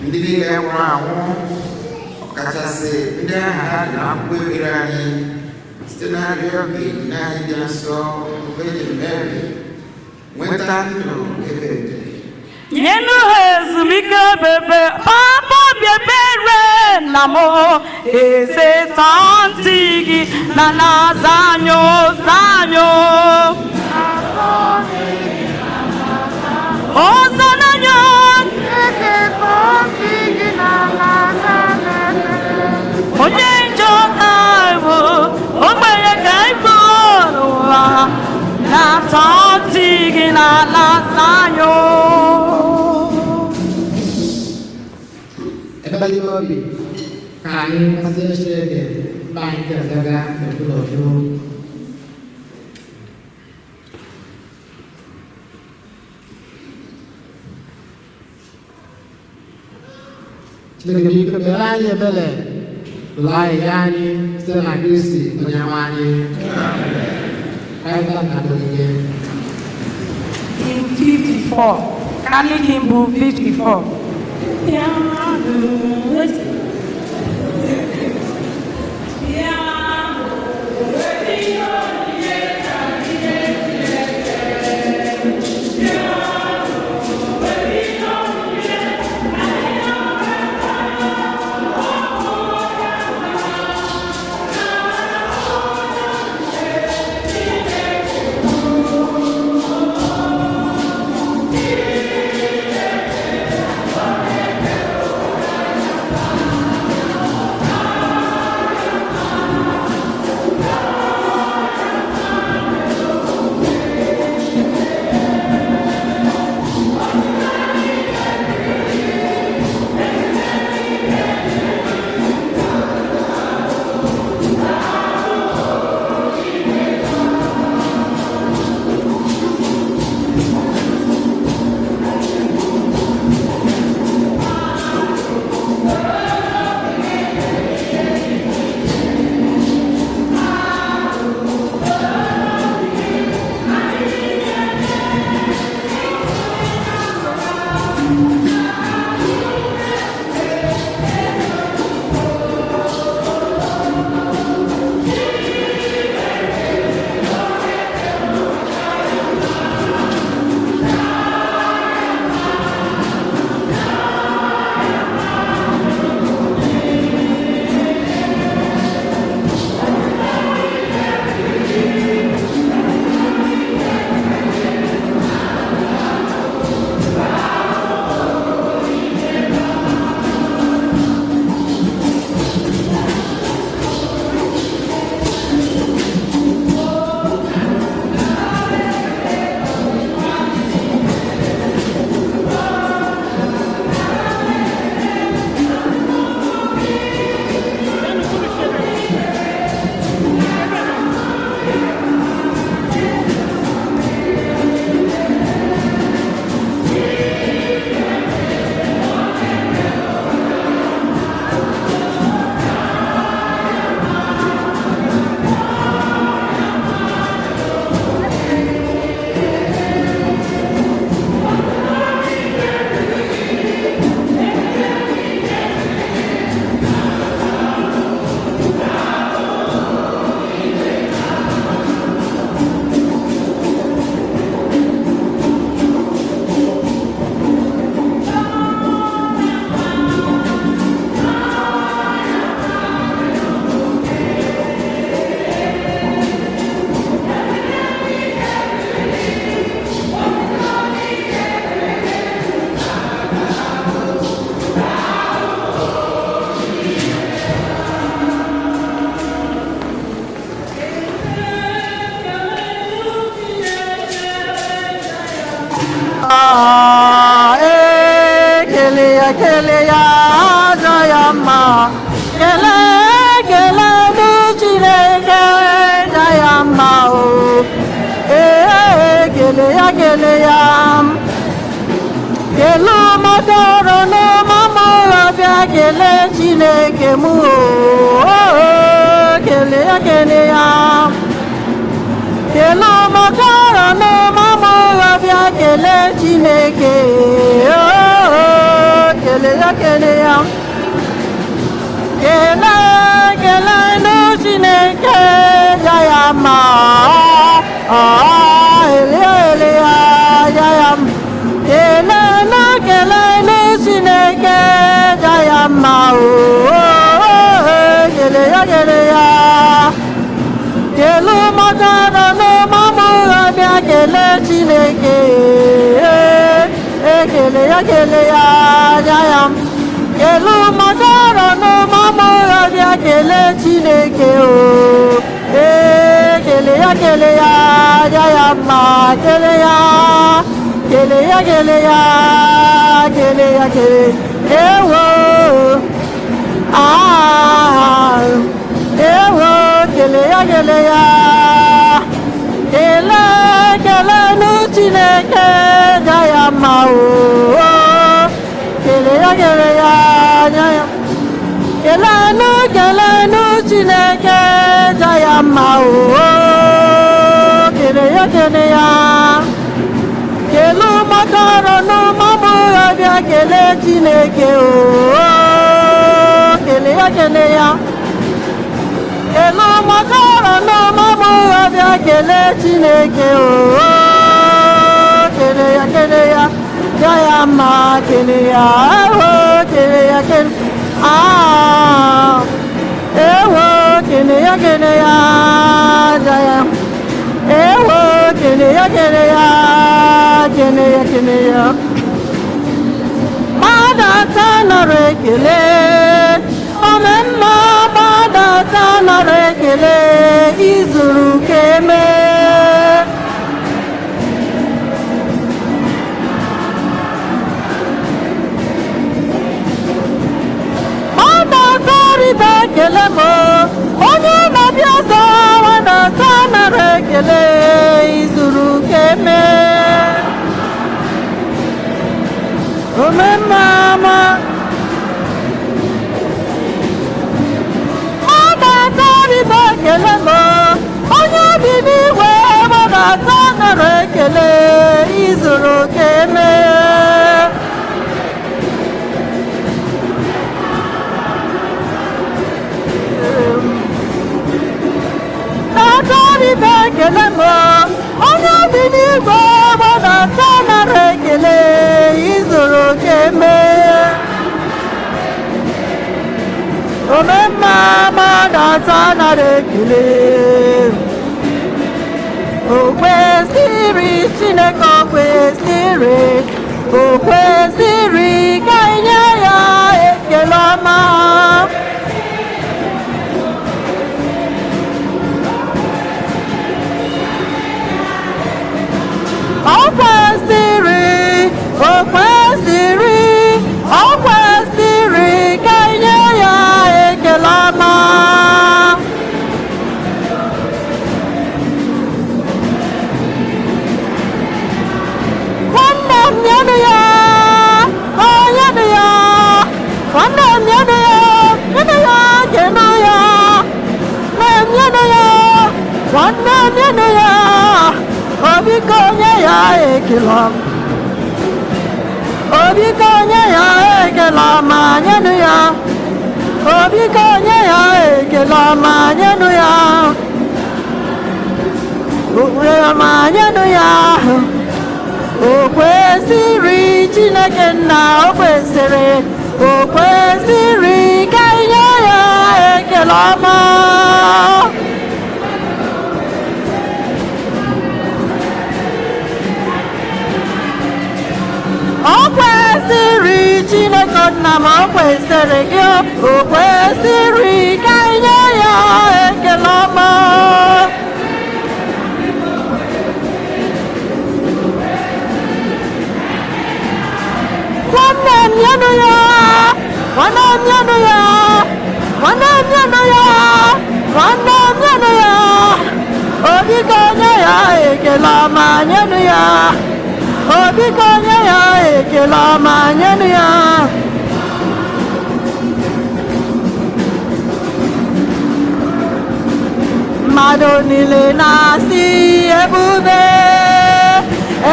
ndị niile nwụrụ anwụ, ọkachasị ndị aha ha dị n'akwụkwọ ekpere anyị, site n'arịọ gị, nne anyị dị nsọ, Virgin Mary, nweta ndụ ebe ebe. Nyenụ ha ezumike bebe, papa, obi ebere nna m, eze, tọọ ntị gị na na-aza anyị o, za anyị o. Ọzọ n'anya. Obi ka anyị gbazie Chineke mgbe anyị ga-agaga n'ofu n'ofu. Chineke biko mere anyị ebere, lụrụ anyị ya anyị site na Kristi onye nwe anyị. Ka anyị taa na onyinye. Hymn 54. Catholic Hymn Book 54. Ekele ya, kele ya, aja ya mma. Kele, kele ndị Chineke, aja ya mma o. Ee, kele ya, kele ya. Kele ọmọdọrọ n'ọmọmọlọbịa, kele Chineke mụ o. Kele ya, kele ya. Kele ọmọdọrọ n'ọmọmọlọbịa, kele Chineke o. Kele ya, kele ya. Kele, kele nụ Chineke, ya ya mma. Ele ele ya, ya ya. Kele nụ, kele nụ Chineke, ya ya mma o. Kele ya, kele ya. Kele ụmụdọrọ n'ụmụmụlọbịa, kele Chineke. Ekele ya, kele ya, ya ya. Kele ụmụdọrọ n'ụmụmụlọbịa, kele Chineke o. Ekele ya, kele ya, ya ya mma. Kele ya, kele ya, kele ya, kele ya, kele. Ewo. Ah, ewo, kele ya, kele ya. Kele, kelenu Chineke, ja ya mma o. Kele ya, kele ya, ja ya. Kelenu, kelenu Chineke, ja ya mma o. Kele ya, kele ya. Kelu makọrọ n'ụmụ ya bịa kelee Chineke o. Kele ya, kele ya. Kelu makọrọ n'ụmụ ya bịa kelee Chineke o. Kele ya, kele ya. Ja ya mma, kele ya o. Kele ya, kele. Ah, ewo, kele ya, kele ya, ja ya. Ewo, kele ya, kele ya, kele ya, kele ya. Gbadata nara ekele, omemma, gbadata nara ekele, izuru ka eme. Gbadata ribe ekele m, onye na-abịa ọzọ, gbadata nara ekele, izuru ka eme. Omemma ma gbadata ribe ekele m, onye bi n'igwe, gbadata nara ekele, izuru ka eme. Gbadata ribe ekele m, onye bi n'igwe, gbadata nara ekele, izuru ka eme. Omemma, gbadata nara ekele. O kwesịrị Chineke, o kwesịrị, o kwesịrị ka anyị nye ya ekele ọma. O kwesịrị, o kwesịrị, o kwesịrị ka anyị nye ya ekele ọma. Nwanne m, nyenụ ya, o nyenụ ya. Nwanne m, nyenụ ya, nyenụ ya, nyenụ ya. Nne m, nyenụ ya, nwanne m, nyenụ ya. O biko nye ya ekele ọma. O biko nye ya ekele ọma, nyenụ ya. O biko nye ya ekele ọma, nyenụ ya. Okpere ọma, nyenụ ya. O kwesịrị Chineke nna, o kwesịrị, o kwesịrị ka anyị nye ya ekele ọma. O kwesịrị Chineke nna m, o kwesịrị gị, o kwesịrị ka anyị nye ya ekele ọma. Nwanne m, nyenụ ya, nwanne m, nyenụ ya, nwanne m, nyenụ ya, nwanne m, nyenụ ya. O biko nye ya ekele ọma, nyenụ ya. O biko nye ya ekele ọma, nyenụ ya. Mmadụ niile na-asị ebube,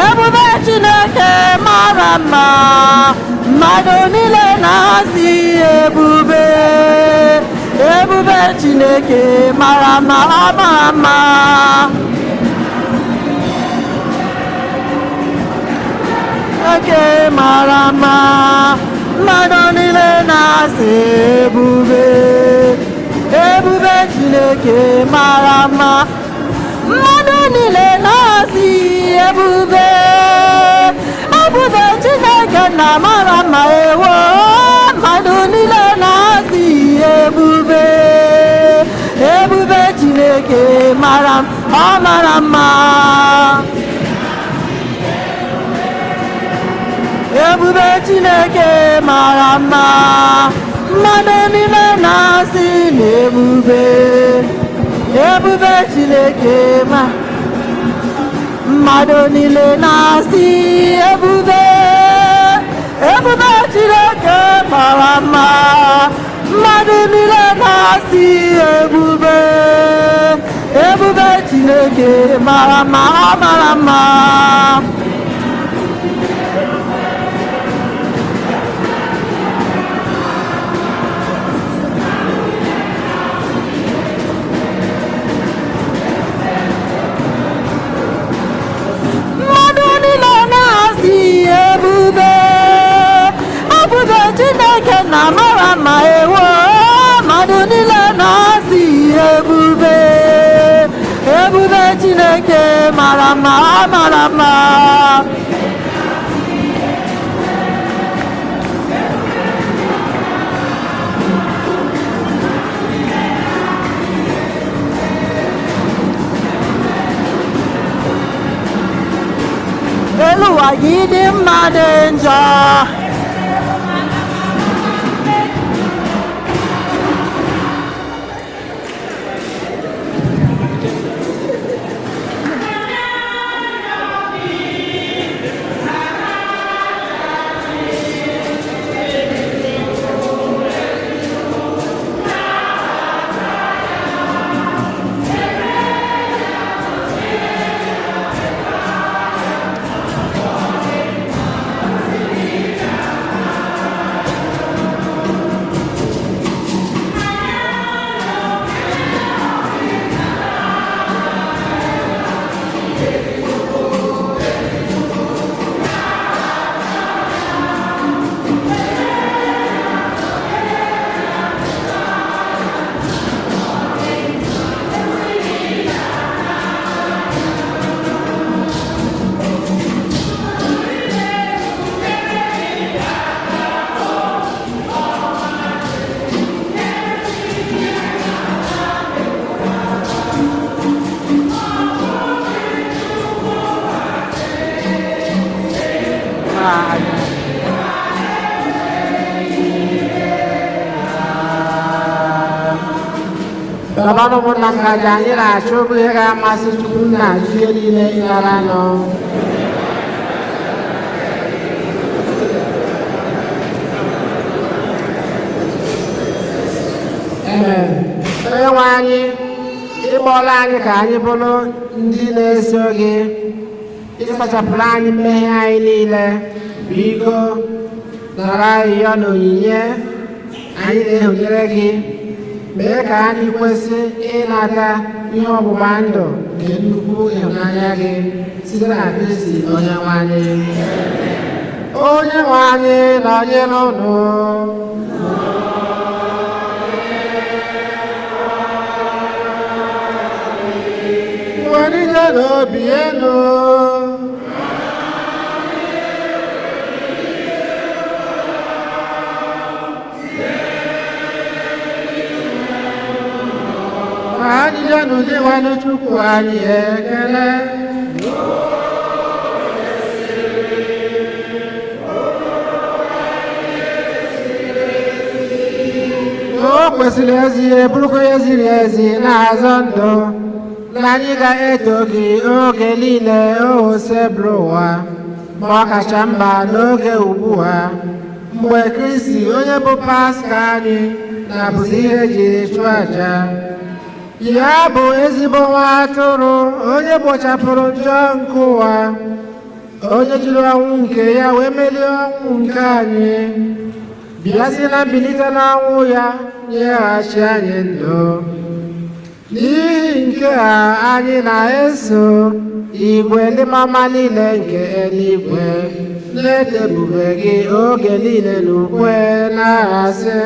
ebube Chineke mara mma. Mmadụ niile na-asị ebube, ebube Chineke mara mma, ọ mara mma. Chineke mara mma. Mmadụ niile na-asị ebube, ebube Chineke mara mma. Mmadụ niile na-asị ebube, ebube Chineke na mara mma, ewo. Mmadụ niile na-asị ebube, ebube Chineke mara, ọ mara mma. Ebube Chineke mara mma. Mmadụ niile na-asị na ebube, ebube Chineke ma. Mmadụ niile na-asị ebube, ebube Chineke mara mma. Mmadụ niile na-asị ebube, ebube Chineke mara mma, ọ mara mma. Mmadụ niile na-asị ebube, ebube Chineke na mara mma ewo. Mmadụ niile na-asị ebube, ebube Chineke mara mma, ọ mara mma. Elu ụwa gị dị mma dị njọ. Dọbanụ ụmụnna m ka aja anyị na-achụ bụ ihe ga-amasị Chukwu nna ihe niile ịghara nọ. Amen. Onye nwe anyị, ịkpọọla anyị ka anyị bụrụ ndị na-eso gị, ịsachapụrụ anyị mmehie anyị niile. Biko nara arịrịọ na onyinye anyị na-ehunyere gị, mee ka anyị kwesị ịnata ihe ọgbụgba ndụ nke nnukwu ịhụnanya gị site na Kristi onye nwe anyị. Onye nwe anyị nọnyere unu. Welite n'obi elu. Anyị ya n'ụdị nwanne Chukwu anyị ekele. O kwesịrị ezi, bụrụkwa ihe ziri ezi na-azọ ndụ, na anyị ga-eto gị oge niile o sebụrụ ụwa, ma ọ kacha mma n'oge ugbu a, mgbe Kristi onye bụ Paska anyị na-abụzi ihe ejiri chụọ àjà. Ya bụ ezigbo nwa atụrụ onye kpochapụrụ njọ nke ụwa, onye jiri ọnwụ nke ya wee merie ọnwụ nke anyị, bịa si na mbilite n'ọnwụ ya nyeghachi anyị ndụ. N'ihi nke a anyị na-eso igwe ndị mama niile nke eluigwe na-eto ebube gị oge niile n'ukwe na-asị.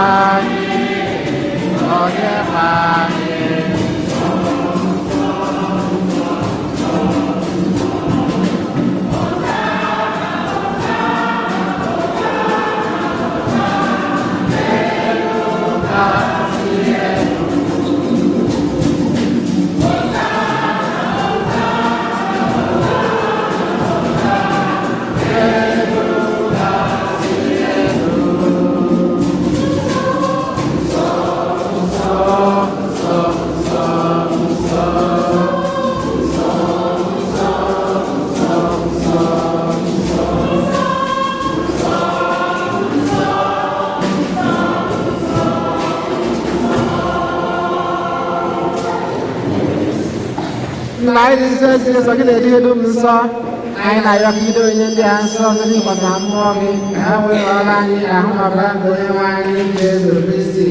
anyị, onye nwe anyị. Nna anyị dị nsọ ezi nsọ gị na-edi dum nsọ anyị na-arịọ ka ido onye ndị a nsọ site n'ịgbasa mmụọ gị ka ha wee ghọrọ anyị ahụ na ọbara nke onye nwe anyị Jesu Kristi.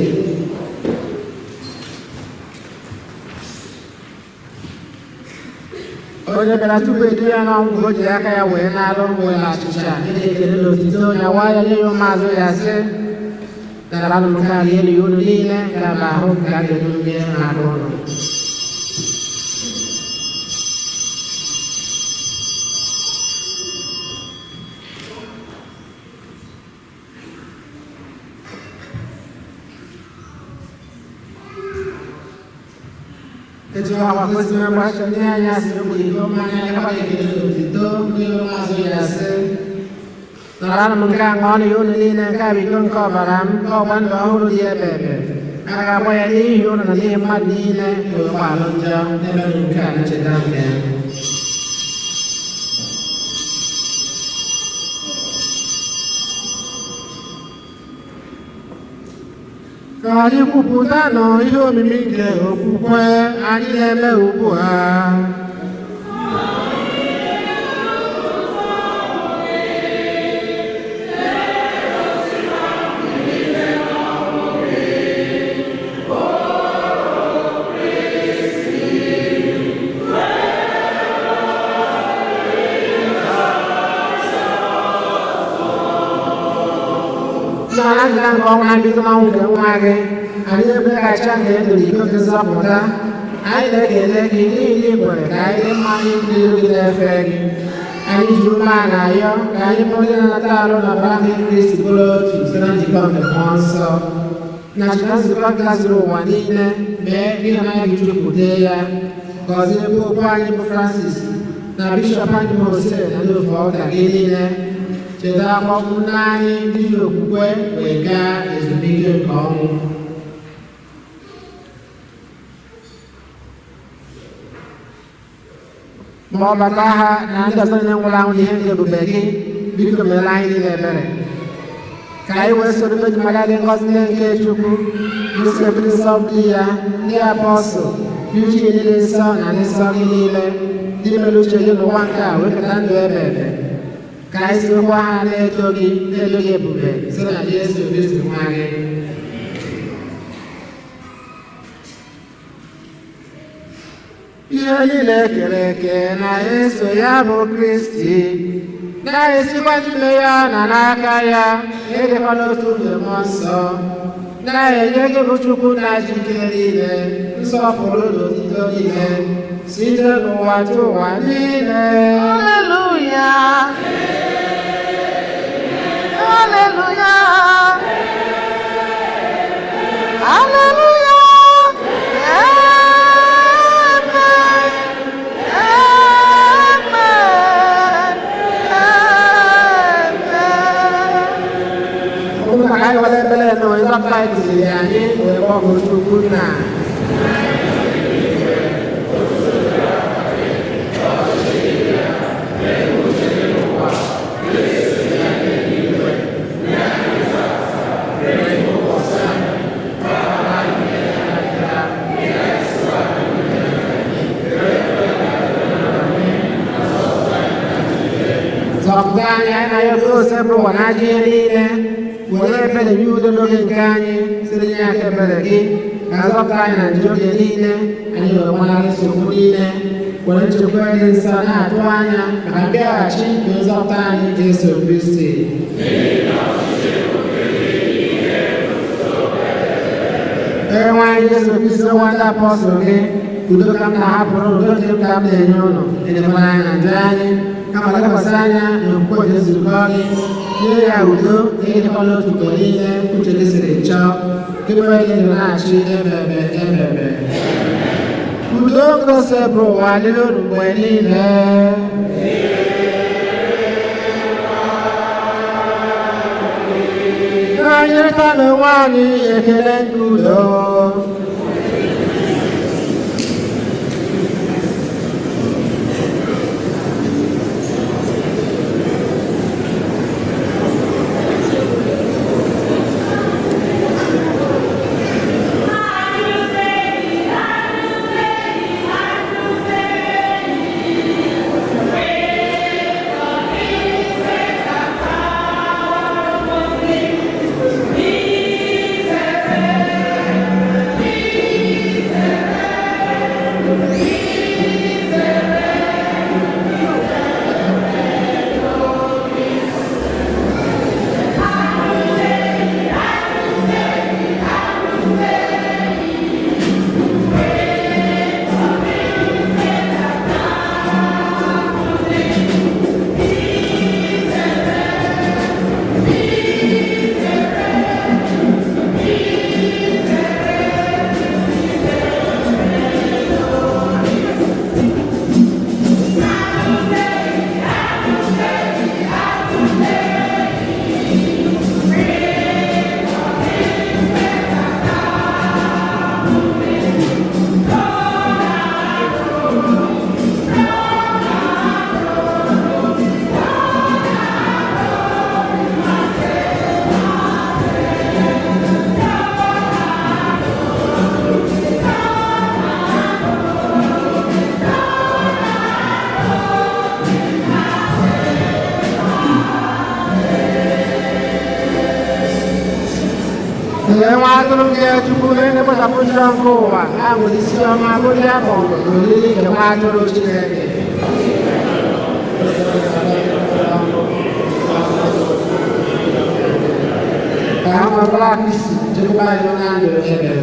Onye bịara tupu edu ya n'ọnwụ ka o jiri aka ya wee na-alụ wee na achịcha ndị ekele na otito ya waa ya nye ya ụmụazụ ya sị naranụ nke a elu ya unu niile ga-aba ahụ nke a ga-edu maka ụnụ. Etu ahụ kwesịrị mgbachi ndị anya siri bụ iko mmanya ya ekele n'otito ndị ụmụazụ ya sị naranụ m nke a ṅụọnụ ya unu niile nke a bụ iko nke ọbara m nke ọgba ndụ ọhụrụ dị ebe ebe a ga-agba ya n'ihi unu na n'ihi mmadụ niile wee gbalụ njọ n'emerụ nke a ncheta nke ya. Ka anyị kwupụta nụ ihe omimi nke okwukwe anyị na-eme ugbu a. Na nzukọ nke ọnwa na-ebido n'ọnwụ nke nwa gị anyị na-ebeghachi nke ndụ na iko nke nzọpụta anyị na-ekele gị n'ihi na ị kwere ka anyị dị mma n'iru gị na-efe gị anyị ji umeala ayọ ka anyị bụrụ ndị na-anata arụ na ọbara nke Kristi bụrụ otu site na njikọ nke mmụọ nsọ na chịta nzukọ gazuru ụwa niile mee ka ịhụnanya gị jupụta ya gọzie ebe okwu anyị bụ Francis na bishọp anyị bụ Jose na ndị ofe ọka gị niile cheta ụmụnne anyị ndị ji okwukwe wee gaa ezumike nke ọnwụ. Ma ọ bata ha na ndị ọzọ niile nwụrụ anwụ n'ihe nke ebube gị biko meere anyị niile ebere ka anyị wee soro mmeju maka dị ngọzi niile nke Chukwu Josef ndị nsọ dị ya ndị apọstụl Eugene niile nsọ na ndị nsọ gị niile ndị mere uche gị n'ụwa nke a wee keta ndụ ebe ebe ka anyị sorokwa ha na-eto gị na-edo gị ebube site na Jesu Kristi nwa gị. Ihe niile kere eke na-eso ya bụ Kristi na-esikwa n'ime ya na n'aka ya na-edekwa n'otu mgbe mmụọ nsọ na-enye gị bụ Chukwu na jike niile nsọpụrụ na otito niile site n'ụwa tụ ụwa niile. Hallelujah. Hallelujah. Hallelujah. Amen. Amen. Amen. Ụmụnna ka anyị were ebere na onye nzọpụta anyị kụziri anyị wee kpọkuo Chukwu nna. Zọpụta anyị anyị na ya ose bụ ụwa na ajọ ihe niile were ebere nye udo n'oge nke anyị site n'inye aka ebere gị ka nzọpụta anyị na njọ oge niile anyị wee gbanarị nsogbu niile were nchekwa dị nsọ na-atụ anya maka mbịaghachi nke nzọpụta anyị Jesu Kristi. Onye nwe anyị Jesu Kristo, nwa ndị apọstụl gị, udo ka m na-ahapụrụ, udo nke m ka m na-enye ụnụ. Elekwala anya na njọ anyị, kama lekwasị anya n'okwukwe nke nzukọ gị. Nye ya udo na ịdịkọ n'otu mgbe niile uche gị siri chọọ, gị bụ onye ndụ na-achị ebebe ebebe. Udo nke Osebụrụwa dịrị unu mgbe niile. Ka anyị rịta n'onwe anyị ekele nke udo. Lee nwa atụrụ nke Chukwu onye na-ekpochapụ njọ nke ụwa, ha nwere isi ọma bụrụ ya kpọrọ n'oriri nke nwa atụrụ Chineke. Ka ha nwebara isi chekwaba anyị na ndụ ebebe.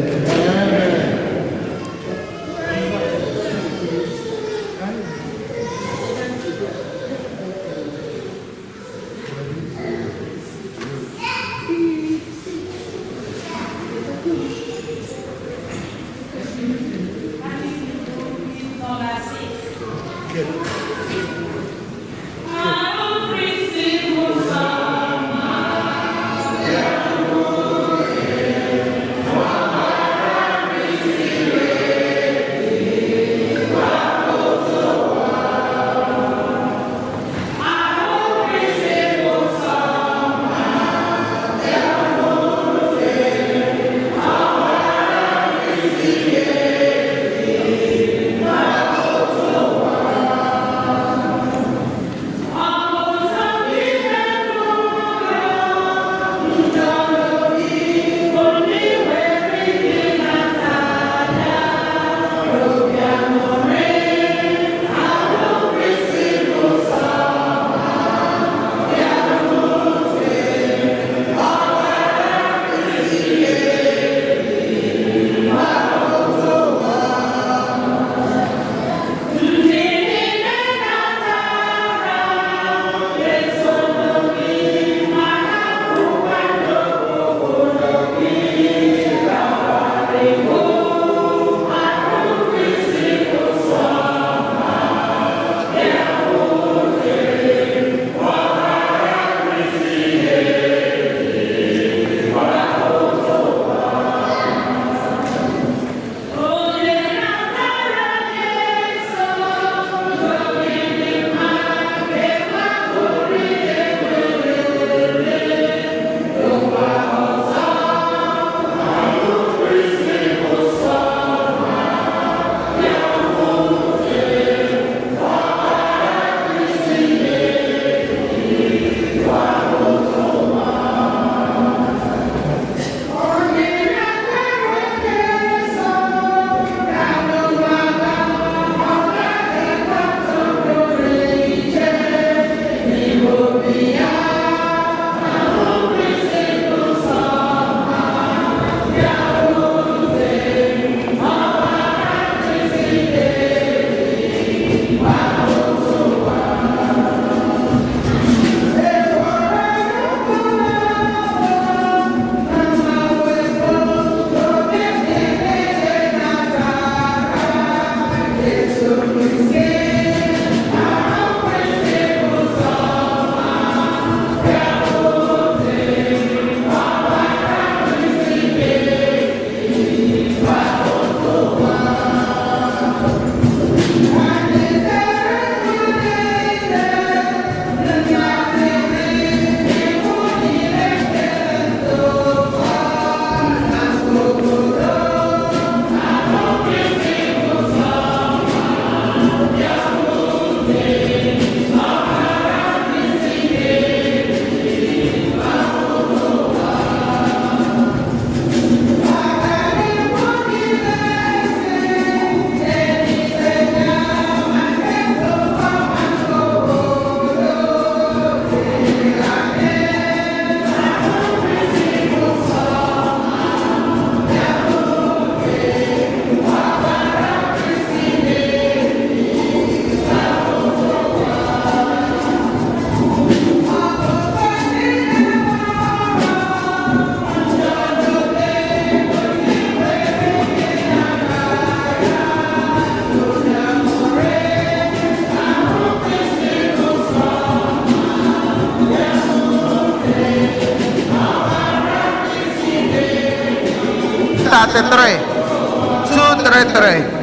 33 233.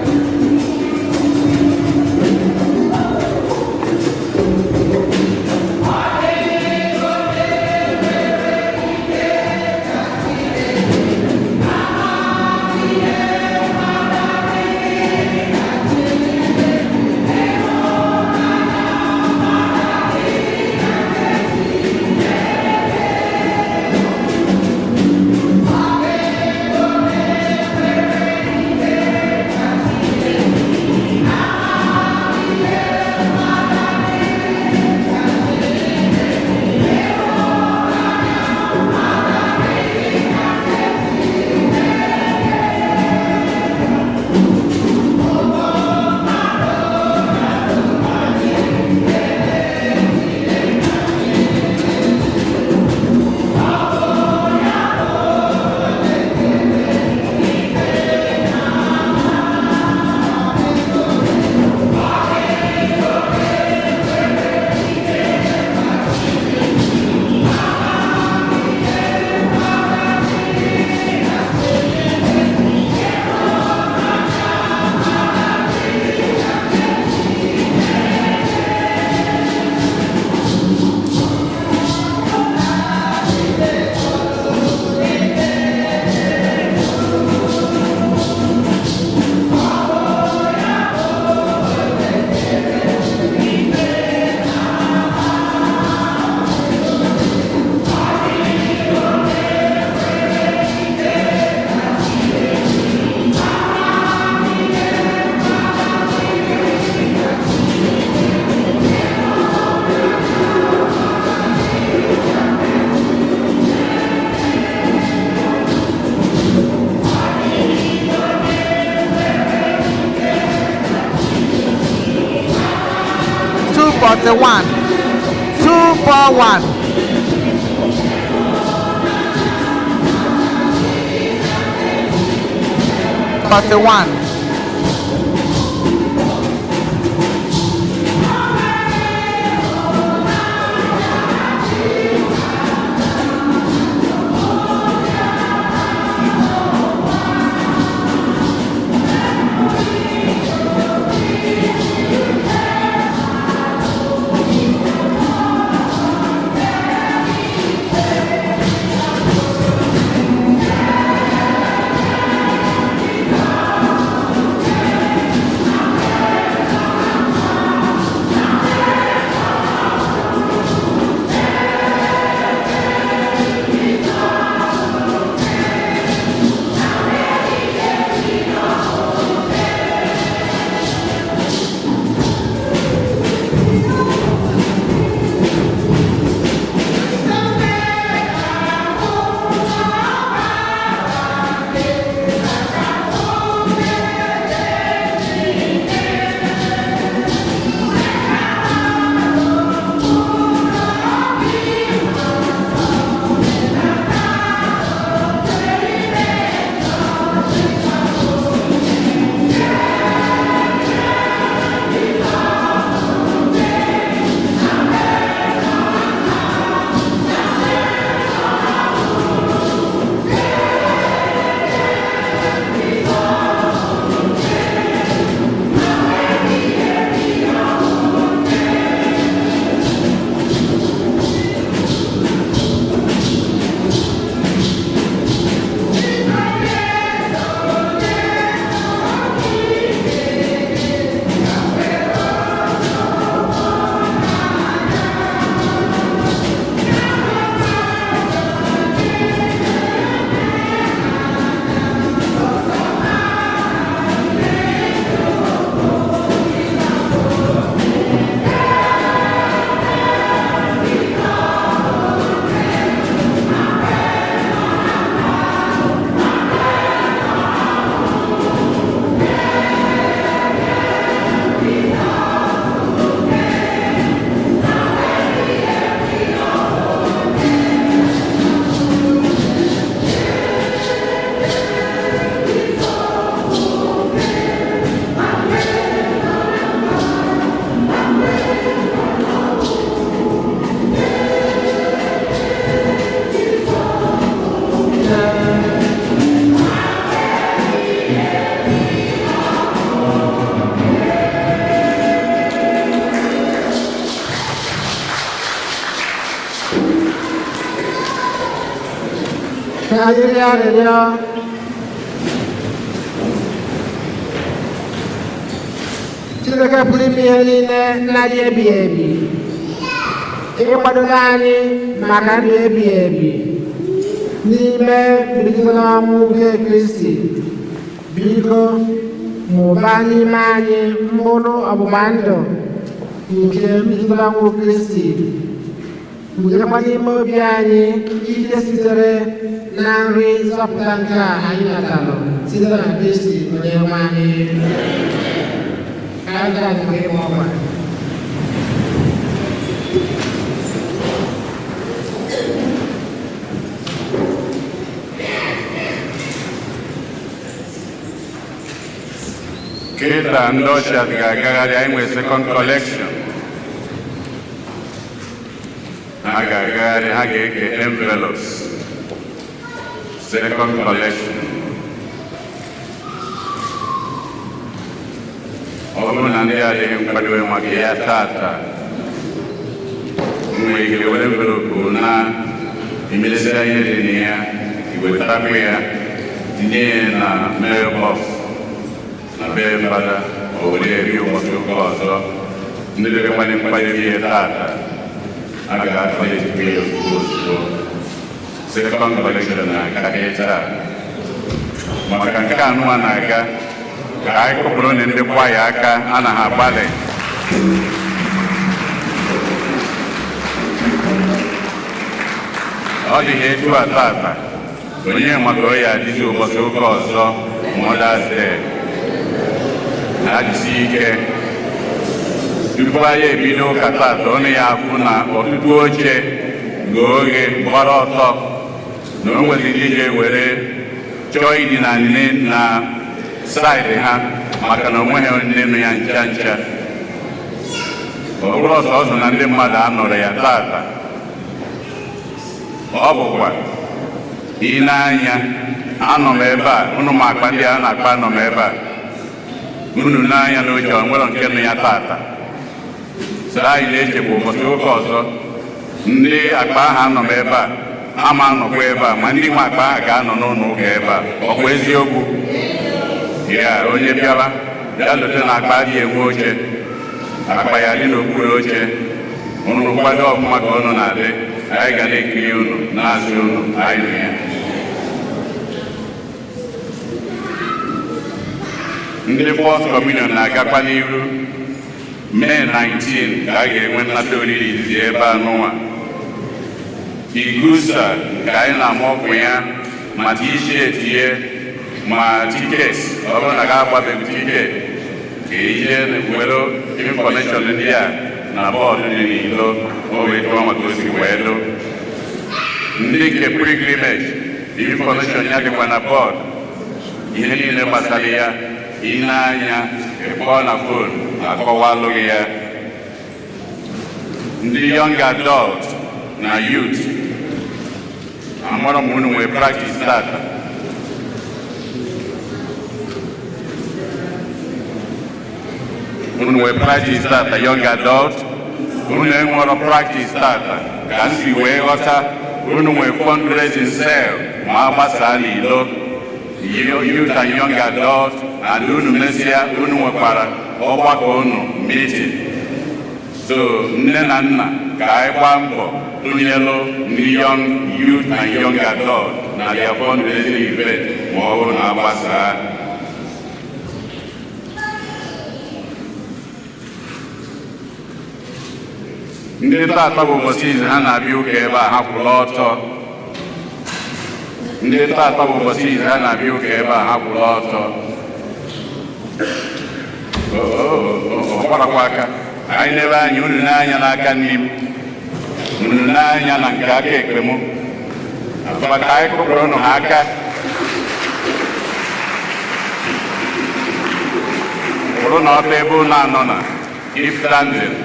241 241. 41. Ka anyị rịọ arịrịọ. Chineke pụrụ ime ihe niile, nna dị ebighị ebi, ịkwadola anyị maka ndụ ebighị ebi n'ime mbilite n'ọnwụ nke Kristi, biko mụbaa n'ime anyị mkpụrụ ọgbụgba ndụ nke mbilite n'ọnwụ Kristi, kpunyekwa n'ime obi anyị ike sitere na nri nzọpụta nke a anyị natara site na Kristi onye nwe anyị. Ka anyị gaa n'ihu ịgba ọkwa. Kịta ndị ushers ga-agagharị, anyị nwere second collection. Ha ga-agagharị, ha ga-eke envelopes. Second collection. Ọ bụrụ na ndị adịghị nkwadobe maka ya tata, nwere ike were envelope na imesia ihe dị na ya, iwetakwa ya, tinye ya na mailbox na be fada, o were eri ụbọchị ụka ọzọ. Ndị dịkwanye nkwadebe ihe tata, a ga-akọletikwa ya ozugbo ozugbo. Second collection na-aga taa. Maka nke anụwa na-aga, ka anyị kụpụrụ na ndị kwaya aka, a na ha agbalị. Ọ dị ha etu a tata, onye maka o ya adịzi ụbọchị ụka ọzọ, Mother's Day. Na-ajisi ike. Tupu anyị ebido ụka tata, ọnụ ya afụ na ọtụtụ oche ghe oghe gbara ọtọ, na o nwere ndị ga-ewere chọọ ịdị na nne na side ha, maka na onweghị onye nụ ya ncha ncha. Ọ bụrụ ọsọsọ na ndị mmadụ anọrọ ya tata, ọ bụkwa ị na-anya anọ m ebe a, unu ma akpa ndị a na-akpa anọ m ebe a, unu n'anya n'oche, ọ nwere nke nụ ya tata. So anyị na-echekwa ụbọchị ụka ọzọ, ndị akpa ahụ anọ m ebe a ama anọkwa ebe a, ma ndị nwe akpa ahụ ga-anọ n'ụlọ ụka ebe a. Ọkwa eziokwu ya, onye bịara ya lote na akpa adịghị enwe oche, akpa ya dị n'okpuru oche. Unu kwado ọfụma ka unu na-adị, anyị ga na-ekiri unu, na-asị unu anyị nụ ya. Ndị First Communion na-agakwa n'iru. Mee 19 ka a ga-enwe nnata oriri izizi ebe a n'ụwa igusa nke anyị na-ama ọkụ ya, ma t-shirt ye, ma ticket. Ọ bụrụ na ga agbabeghị ticket, ka ije were information ndị a na board dị n'ilo, o wee tụọ maka o si wee lụ. Ndị nke pilgrimage, information ya dịkwa na board. Ihe niile gbasara ya, ị na-anya ịkpọọ na phone, akọwalụ gị ya. Ndị young adult na youth, amara m unu nwee practice tata. Unu nwee practice tata, young adult? Unu enwero practice tata ka m si wee ghọta. Unu nwee fundraising cell ma agbasaa n'ilo, youth and young adult, and unu mesịa, unu nwekwara ọgbakọ unu, meeting. So nne na nna, ka anyị gbaa mbọ tụnyelụ ndị young youth and young adult na their fundraising event ma ọ bụrụ na agbasaa. Ndị tata bụ ụbọchị izu ha na-abịa ụka ebe a, ha kwụrụ ọtọ. Ndị tata bụ ụbọchị izu ha na-abịa ụka ebe a, ha kwụrụ ọtọ. Ọ gbarakwa aka anyị n'ebe anyị. Unu n'anya n'aka nri m, unu n'anya na nke aka ekpe m, maka anyị kụpụrụ unu ha aka. Kwụrụ na ọtọ ebe unu anọ na keep standing.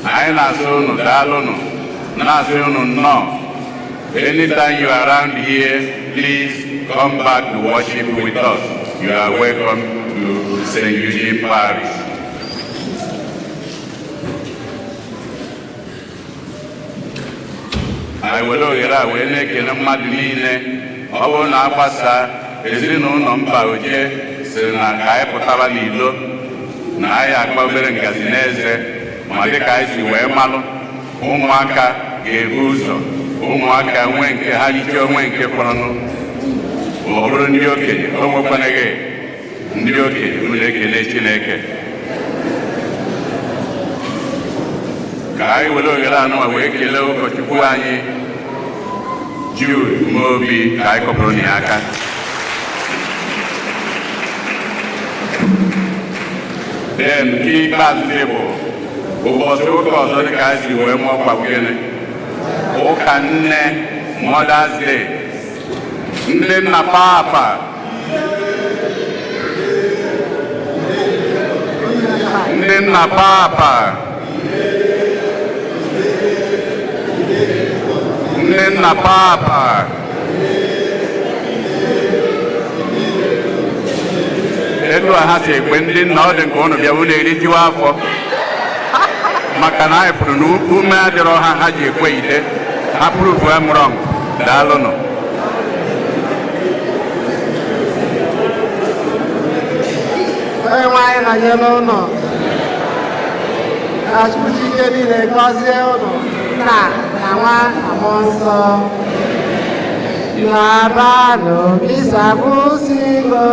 Anyị na-asị unu daalụnụ, na-asị unu nnọọ. Anytime you are around here, please come back to worship with us. You are welcome to St. Eugene Parish. Anyị were ohere a wee na-ekele mmadụ niile. Ọ bụrụ na agbasa ezinụlọ mba oje sịrị na ka anyị pụtaba n'ilo na anyị akpa obere ngazi n'eze, ma dịka anyị si wee malụ, ụmụaka ga-ebu ụzọ, ụmụaka nwee nke ha riche, onwe nke fọrọnụ ọ bụrụ ndị okenye. O nwekwanaghị ndị okenye, unu ekele Chineke. Ka anyị were ohere anụwa wee kelee ụkọchukwu anyị Jude Mobi, ka anyị kọpụrụ na ya aka. Then nke ikpeazụ bụ ụbọchị ụka ọzọ, dịka anyị si wee mụọ kwa gịnị, ụka nne, Mother's Day. Ndị nna papa, ndị nna papa, ndị nna papa, etu a ha si ekwe ndị nna, ọ dị nke ụnụ bịa unu erijiwa afọ, maka na anyị fụrụ na ume adịrọ ha, ha ji ekwe ide ha prove am wrong. Daalụnụ. Onye nwe anyị nọnyere ụnụ. Ka Chukwu ji ike niile gọzie ụnụ, Nna na Nwa na Mmụọ Nsọ. Labanụ, misa gwụsịgo.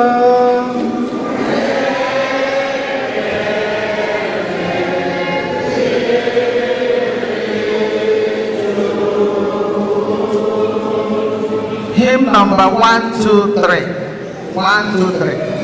Hymn number 1, 2, 3. 1, 2, 3.